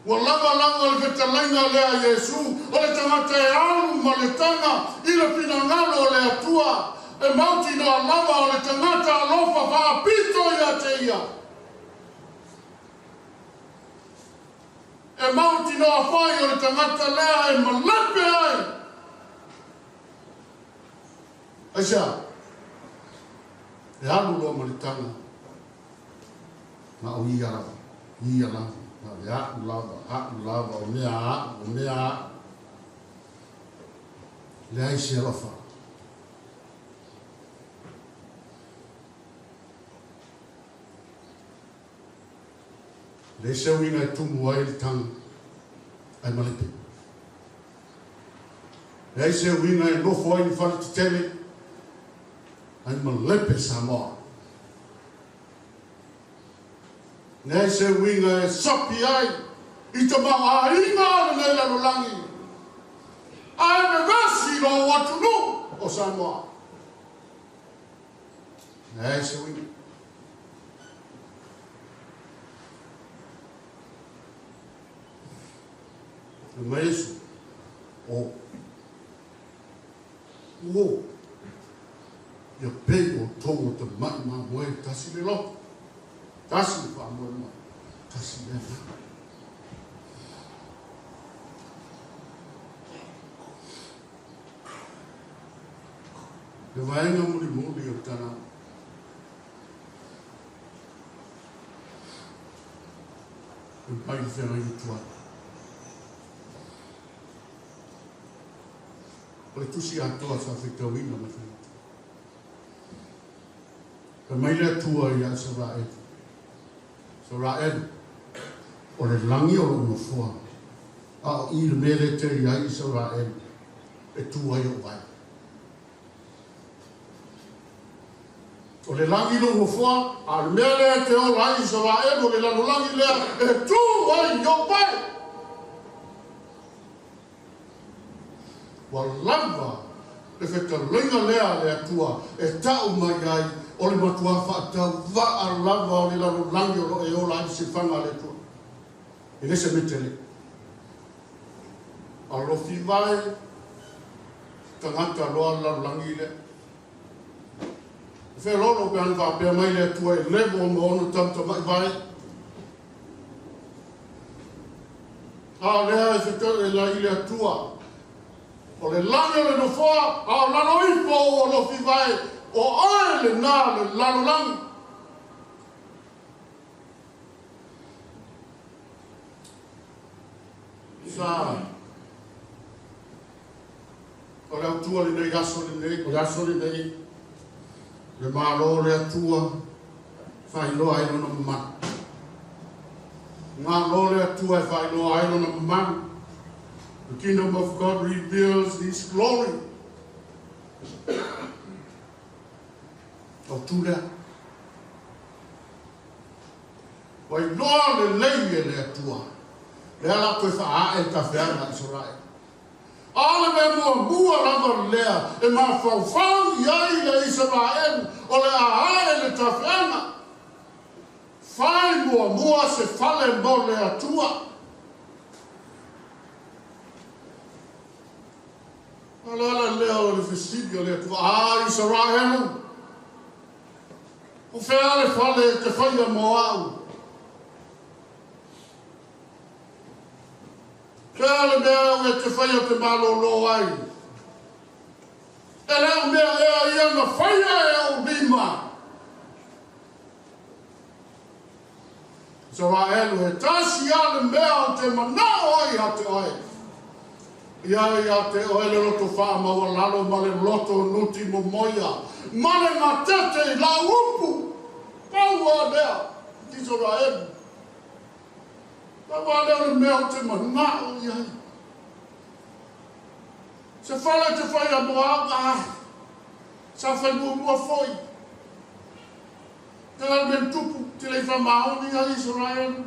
Ua lava lava le fetalaiga lea a Iesu, o le tagata e alu ma le taga i le finagalo o le Atua, e mautinoa lava o le tagata alofa faapito ia te ia. E mautinoa foi o le tagata lea e malepe ai. Aisea? E alu loa ma le taga, na o ia lava, ia lava, na o le a'u lava, a'u lava, o mea a'u, o mea a'u. Leai se alofa. Leai se uiga e tumu ai le taga ae malepe. Leai se uiga e nofo ai ni fale tetele ae malepe Samoa. Leai se uiga e sopi ai i tamaoaiga o lenei lalolagi ae vevesi lou atunuu o Samoa. Leai se uiga. Fai mai Iesu, O. Ua. Ia pei outou o tamai mamoe, tasi le loto, tasi le faamoemoe, tasi le agaga. Le vaega mulimuli o le tala e mai le feagaiga tuai. O le tusi atoa sa faitauina ma faigata. Fai mai le Atua ia Isaraelu, Isaraelu, o le lagi o lou nofoa, a o i le mea lea e te i ai Isaraelu, e tu ai ou vae. O le lagi lou nofoa, a o le mea lea e te ola ai Isaraelu, o le lalolagi lea e tu ai ou vae. Ua lava le fetalaiga lea a le Atua e tau mai ai, o le matuā faatauvaa lava o le lalolagi o lo o e ola ai le silafaga a le Atua. E le se mea tele. Alofi mai tagata loa le lalolagi lea. E feoloolo pe ana faapea mai le Atua e levo ma ona tamatamai vae. A o lea e fetalai i le Atua, o le lagi o le nofoa, a o lalo ifo o ou alofi vae, o oe lena le lalolagi. Sa o le autua lenei aso lenei, o le aso lenei, le Malo o le Atua, faailoa ai lona mamalu. Malo le Atua e faailoa ai lona mamalu. The kingdom of God reveals His glory. Autu lea. Ua iloa lelei e le Atua. Lea la toe faaee le tafeaga a Isaraele. A o le mea muamua lava lea e mafaufau i ai le Isaraelu o le a ae le tafeaga. Fai muamua se fale mo le Atua. O le ala lea o le fesili a le Atua, A Isaraelu, o fea le fale e te faia mo au? Fea le mea au e te faia te malōlō ai? E le o mea ea ia na faia e ou lima? Isaraelu, he tasi lava le mea ou te manao ai ia te oe. Ia ia te oe le loto faamaualalo ma le loto nuti momoia, ma le gatete i lau upu. Pau lava lea, Isaraelu. Pau lava lea o le mea ou te manao i ai. Se fale te faia mo au, ah, sa fai muamua foi. Te a le mea na tupu, te le i faamaoni ai Isaraelu.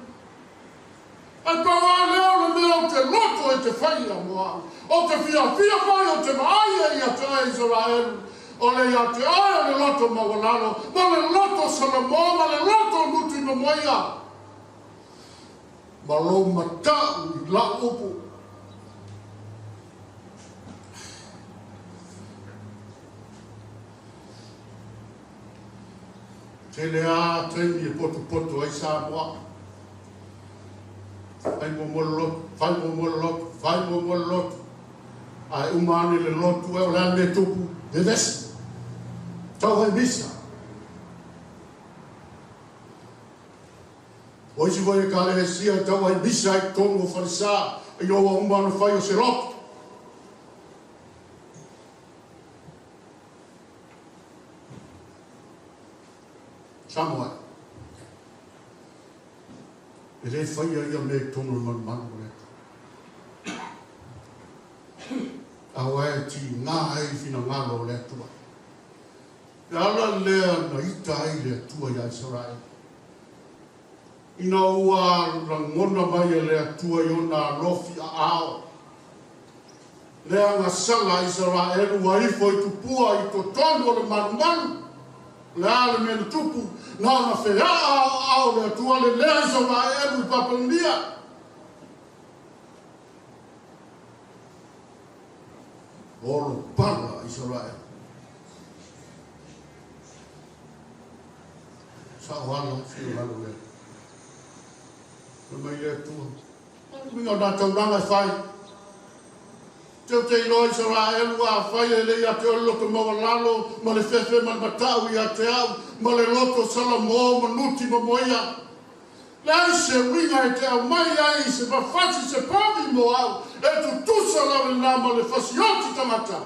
Ae pau lava lea o le mea o te loto e te faia mo au, o te fiafia foi o te vaai ai ia te oe Isaraelu, o le ia te oe o le loto maualalo, ma le loto Solomona, ma le loto nuti momoia, ma lou matau i lau upu. Tele a taimi e potopoto ai Samoa. Fai muamua le lotu, fai muamua le lotu, fai muamua le lotu. Ae uma ane le lotu e o le a le mea e tupu? Vevesi. Tau ai misa. O isi foi ekalesia e tau ai misa i totonu o falesa ina ua uma ona fai o se lotu. Samoa. E lē faia ia mea i totonu o le malumalu o le Atua. Aua e tigā ai le finagalo o le Atua. Le ala lea na ita ai le Atua iā Isaraelu, ina ua lagona mai e le Atua i ona alofi aao le agasala a Isaraelu ua ifo i tupua i totonu o le malumalu. O le a le mea na tupu? Na ona feaa aoao le Atua lelea Isaraelu i Papelonia. Olo pala Isaraelu. Sao ala finagalo o le Atua. Fai mai le Atua, uiga o nā taulaga e fai. Teu te iloa Isaraelu afai e le ia te oe le loto maualalo ma le fefe ma le matau ia te au ma le loto salamo ma nuti ma moia. Leai se uiga e te aumai ai se mafasi se povi mo au e tutusa lava lena ma le fasioti tagata.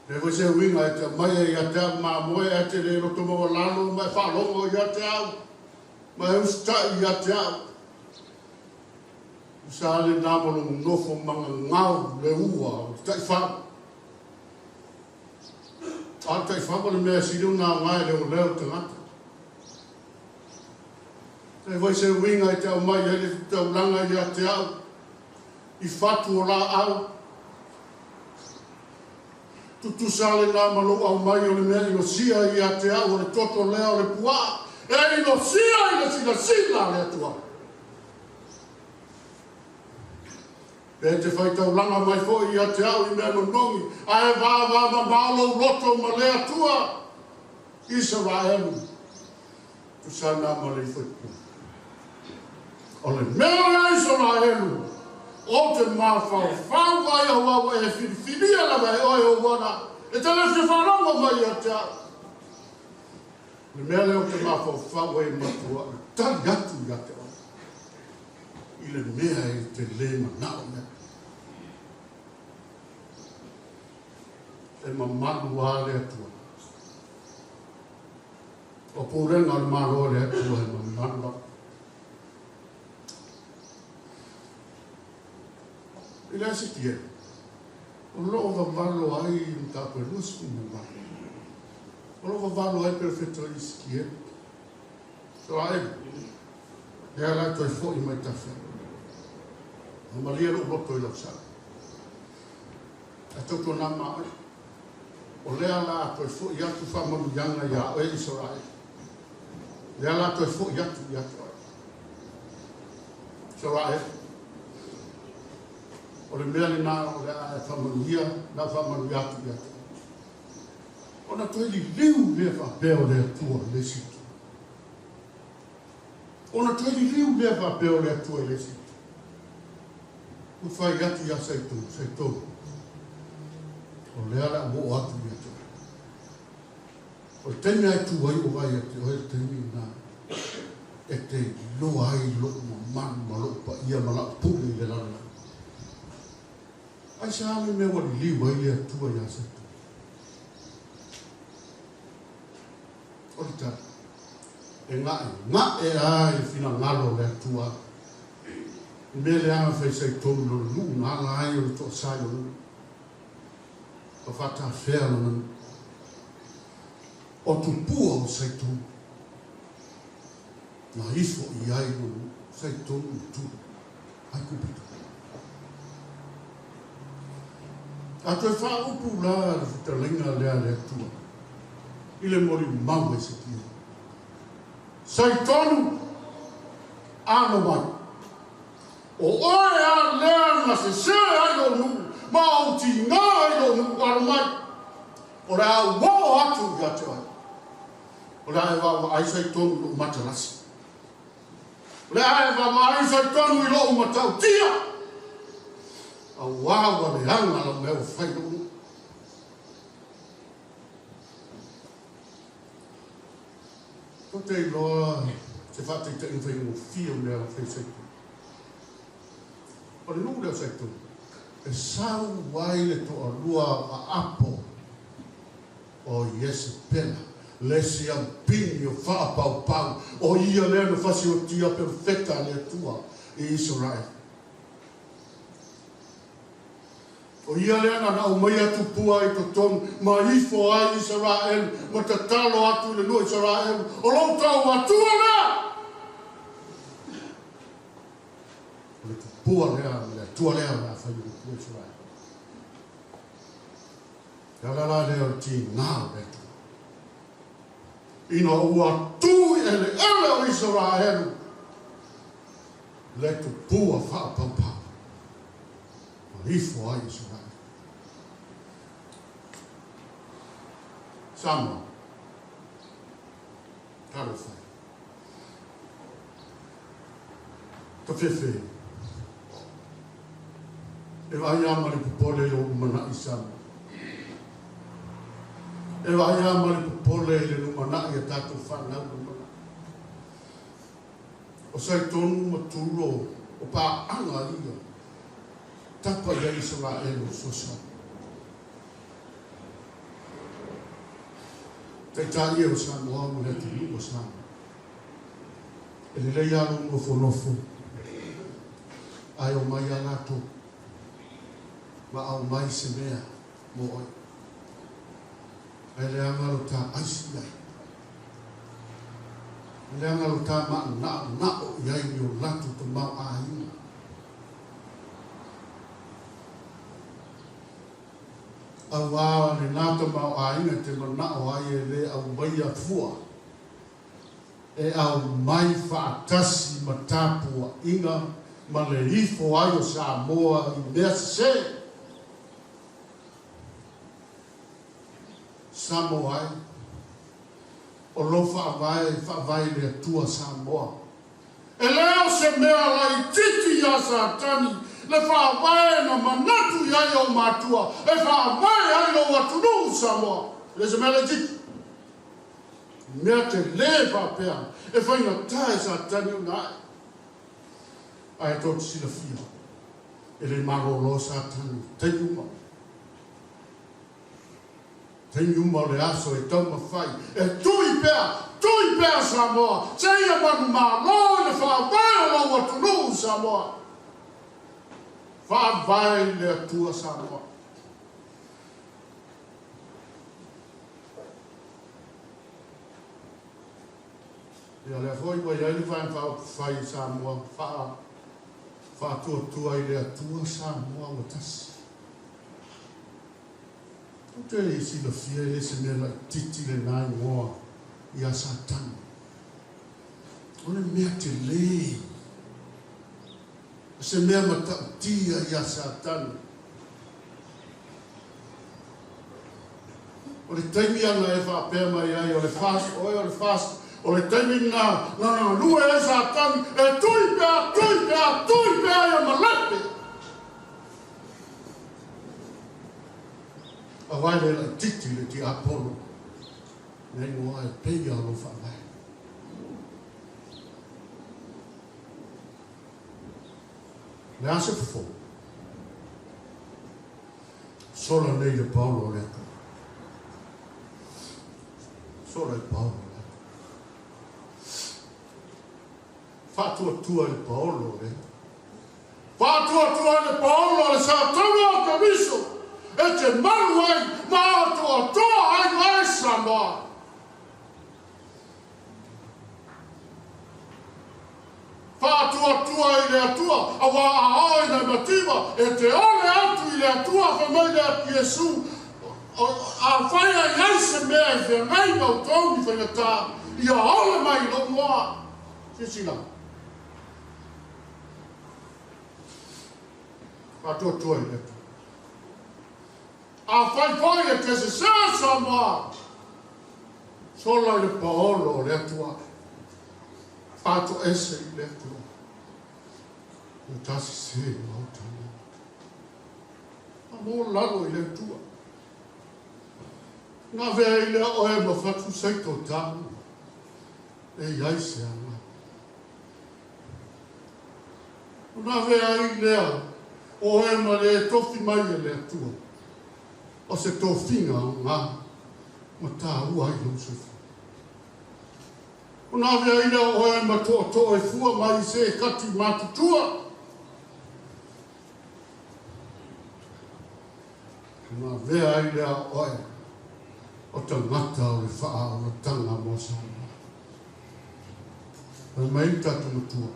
Leai foi se uiga e te aumai ai ia te au mamoe ae te le loto maualalo ma e faalogo ia te au ma e usitai ia te au. Tusa lena ma lou nofo magagau le ua o le taifau. A o le taifau o le mea e sili ona aoga e leoleo le tagata. Leai foi se uiga e te aumai ai le taulaga ia te au i fatu o laau. Tutusa lena ma lou aumai o le mea inosia ia te au o le toto lea o le puaa e inosia i le silasila a le Atua. E te fai taulaga mai foi ia te au i mea nonogi, ae vavamamao lou loto ma le Atua. Isaraelu, tusa na ma le ifo i tua. O le mea lea Isaraelu, ou te mafaufau ai aua ua e filifilia lava e oe ou ala, e te le fia faalogo mai ia te au. O le mea lea ou te mafaufau ai e matuaʻi tali atu ia te oe i le mea e te lē manao i ai. E mamalu a le Atua. O pulega o le Malo a le Atua e mamalu lava. I le Esekiele, o lo o vavalo ai i mataupu e 28. O lo o vavalo ai perofeta o Esekiele. Israeli, lea la toe foi mai tafea. Ua malie lou loto i lau sala. Ae tautuana ma oe. O lea la toe foi atu faamanuiaga iā oe Israeli. Lea la toe foi atu ia te oe. Israeli, o le mea lena o le a e faamanuia, na faamanuia atu ia te oe. Ona toe liliu lea faapea o le Atua i le isi itu. Ona toe liliu lea faapea o le Atua i le isi itu. Ua fai atu iā Saitonu, Saitonu, o lea o le a ou oo atu ia te oe. O le taimi lava e tu ai ua vaai ia te oe le taimi lena e te iloa ai lou mamalu ma lou paia ma lau pule i le lalolagi. Aisea le mea ua liliu ai le Atua iā Saitonu? O le tali, e ga'ega'e a i le finagalo o le Atua. I mea leaga fai Saitonu lona nuu na ala ai o le toasā i lona nuu. Ua faatafea lona nuu. O tupua o Saitonu na ifo i ai lona nuu. Saitonu i tu Aikupito. A toe faaupu la le fetalaiga lea a le Atua i le molimau a Esekiele. Saitonu, alo mai. O oe a lea na sesē ai lou nuu ma ou tigā ai lou nuu, alo mai. O le a ou oo atu ia te oe. O le a e vaavaai Saitonu i lou matalasi. O le a e vaavaai Saitonu i lou matautia. Auā ua leaga lau mea ua fai i lou nuu. Tou te iloa se faataitaiga faigofie o mea fai Saitonu. O le nuu lea o Saitonu, e sau ai le toalua o aapo o Iesepela. Le isi aupini o faapaupau, o ia lea na fasiotia perofeta a le Atua i Isaraelu. O ia lea na aumaia tupua i totonu ma ifo ai Isaraelu ma tatalo atu i le nuu Isaraelu, o lou tau Atua lea! O le tupua lea ma le Atua lea o le a fai o le Atua Isaraelu. Le ala la lea o le tiga o le Atua. Ina ua tu i eleele o Isaraelu le tupua faapaupau ma ifo ai Isaraelu. Samoa, talofa e. Tafefe, e vaai lava ma le popole i lou lumanai Samoa. E vaai lava ma le popole i le lumanai a tatou fanau lumanai. O Saitonu ma Tulo o paaga ia tapa i ai Isaraelu o fesoasoani. Taitai e o Samoa ma le atunuu o Samoa. E lelei lava lou nofonofo, ae omai lava latou ma aumai se mea mo oe. Ae leaga lo ta aisi i ai. E leaga lo ta maana'ona'o i ai i o latou tamaoaiga. Auā lenā tamaoaiga e te mana'o ai e le aumaia fua, e aumai faatasi ma tapuaiga ma le ifo ai o Samoa i mea sesē. Samoa e, o lou faavae e faavae i le Atua Samoa. E le o se mea laitiiti iā Satani le faavae na manatu i ai ou matua e faavae ai lou atunuu Samoa. E le o se mea laitiiti. Mea telē faapea e faigata e Satani ona ae. Ae tou te silafia, e le malolo Satani i taimi uma. Taimi uma o le aso e taumafai e tui pea, tui pea Samoa, seia manumalo i le faavae o lou atunuu Samoa. Faavae i le Atua Samoa. Ia lea foi ua i ai le Vaega Faaupufai i Samoa faa faatuatua i le Atua Samoa ua tasi. Tou te silafia e le se mea laitiiti lena igoa ia Satani. O le mea telē. O se mea matautia ia Satani. O le taimi ana e faapea mai ai, o le fast oe, o le fast, o le taimi lena na galue ai Satani e tui pea, tui pea, tui pea ia malepe. Auā e le laitiiti le tiapolo, le igoa e peia o lou faavae. Le a se fofo? Sola nei le paolo o le Atua. Sola i paolo o le Atua. Faatuatua i le paolo o le Atua. Faatuatua i le paolo o le Satana o Keriso e te malu ai ma atoatoa ai oe Samoa. Faatuatua i le Atua, auā a oe nai mativa, e te ole atu i le Atua, fai mai lea Iesu, Afai a i ai se mea e feagai ma outou ni faigata, ia ole mai i lou moa. Silasila. Faatuatua i le Atua. Afai foi e te sesē Samoa, sola i le paolo o le Atua, faatoese i le Atua, ua ta sesē maota nei. A mo lalo i le Atua. Na avea ai lea oe ma fatu saito tāua, e i ai se aga. Ona avea ai lea o oe ma le tofi mai e le Atua, o se tofiga aoga ma tāua ai lou soifua. Ona avea ai lea o oe ma tootoo e fua mai i se kati matutua. Ona avea ai lea o oe o tagata o le faaolataga mo Samoa. Fai mai le tatou Matua.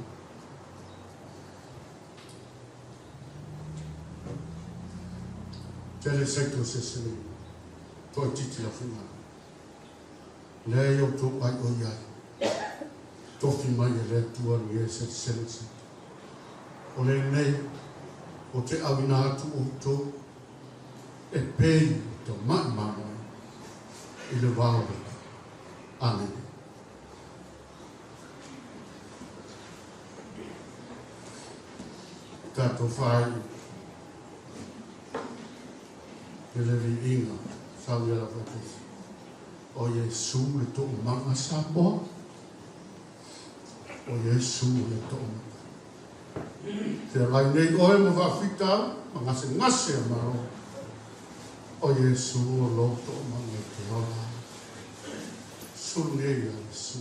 Tele saito se se toaitiiti le afaigaluega. Lea e outou ai o i ai. Tofi mai e le Atua ni e selesele saito. O lenei o te auina atu outou e pei o tamai mamoe i le vao o le Amene. Tatou faaii i le viiga sau ia lava tasi. O Iesu le toomaga Samoa. O Iesu le toomaga. Feagai nei oe ma faafitauli ma gasegase a Malo. O Iesu o lou toomaga e te ola ai. Sulu nei ia Iesu.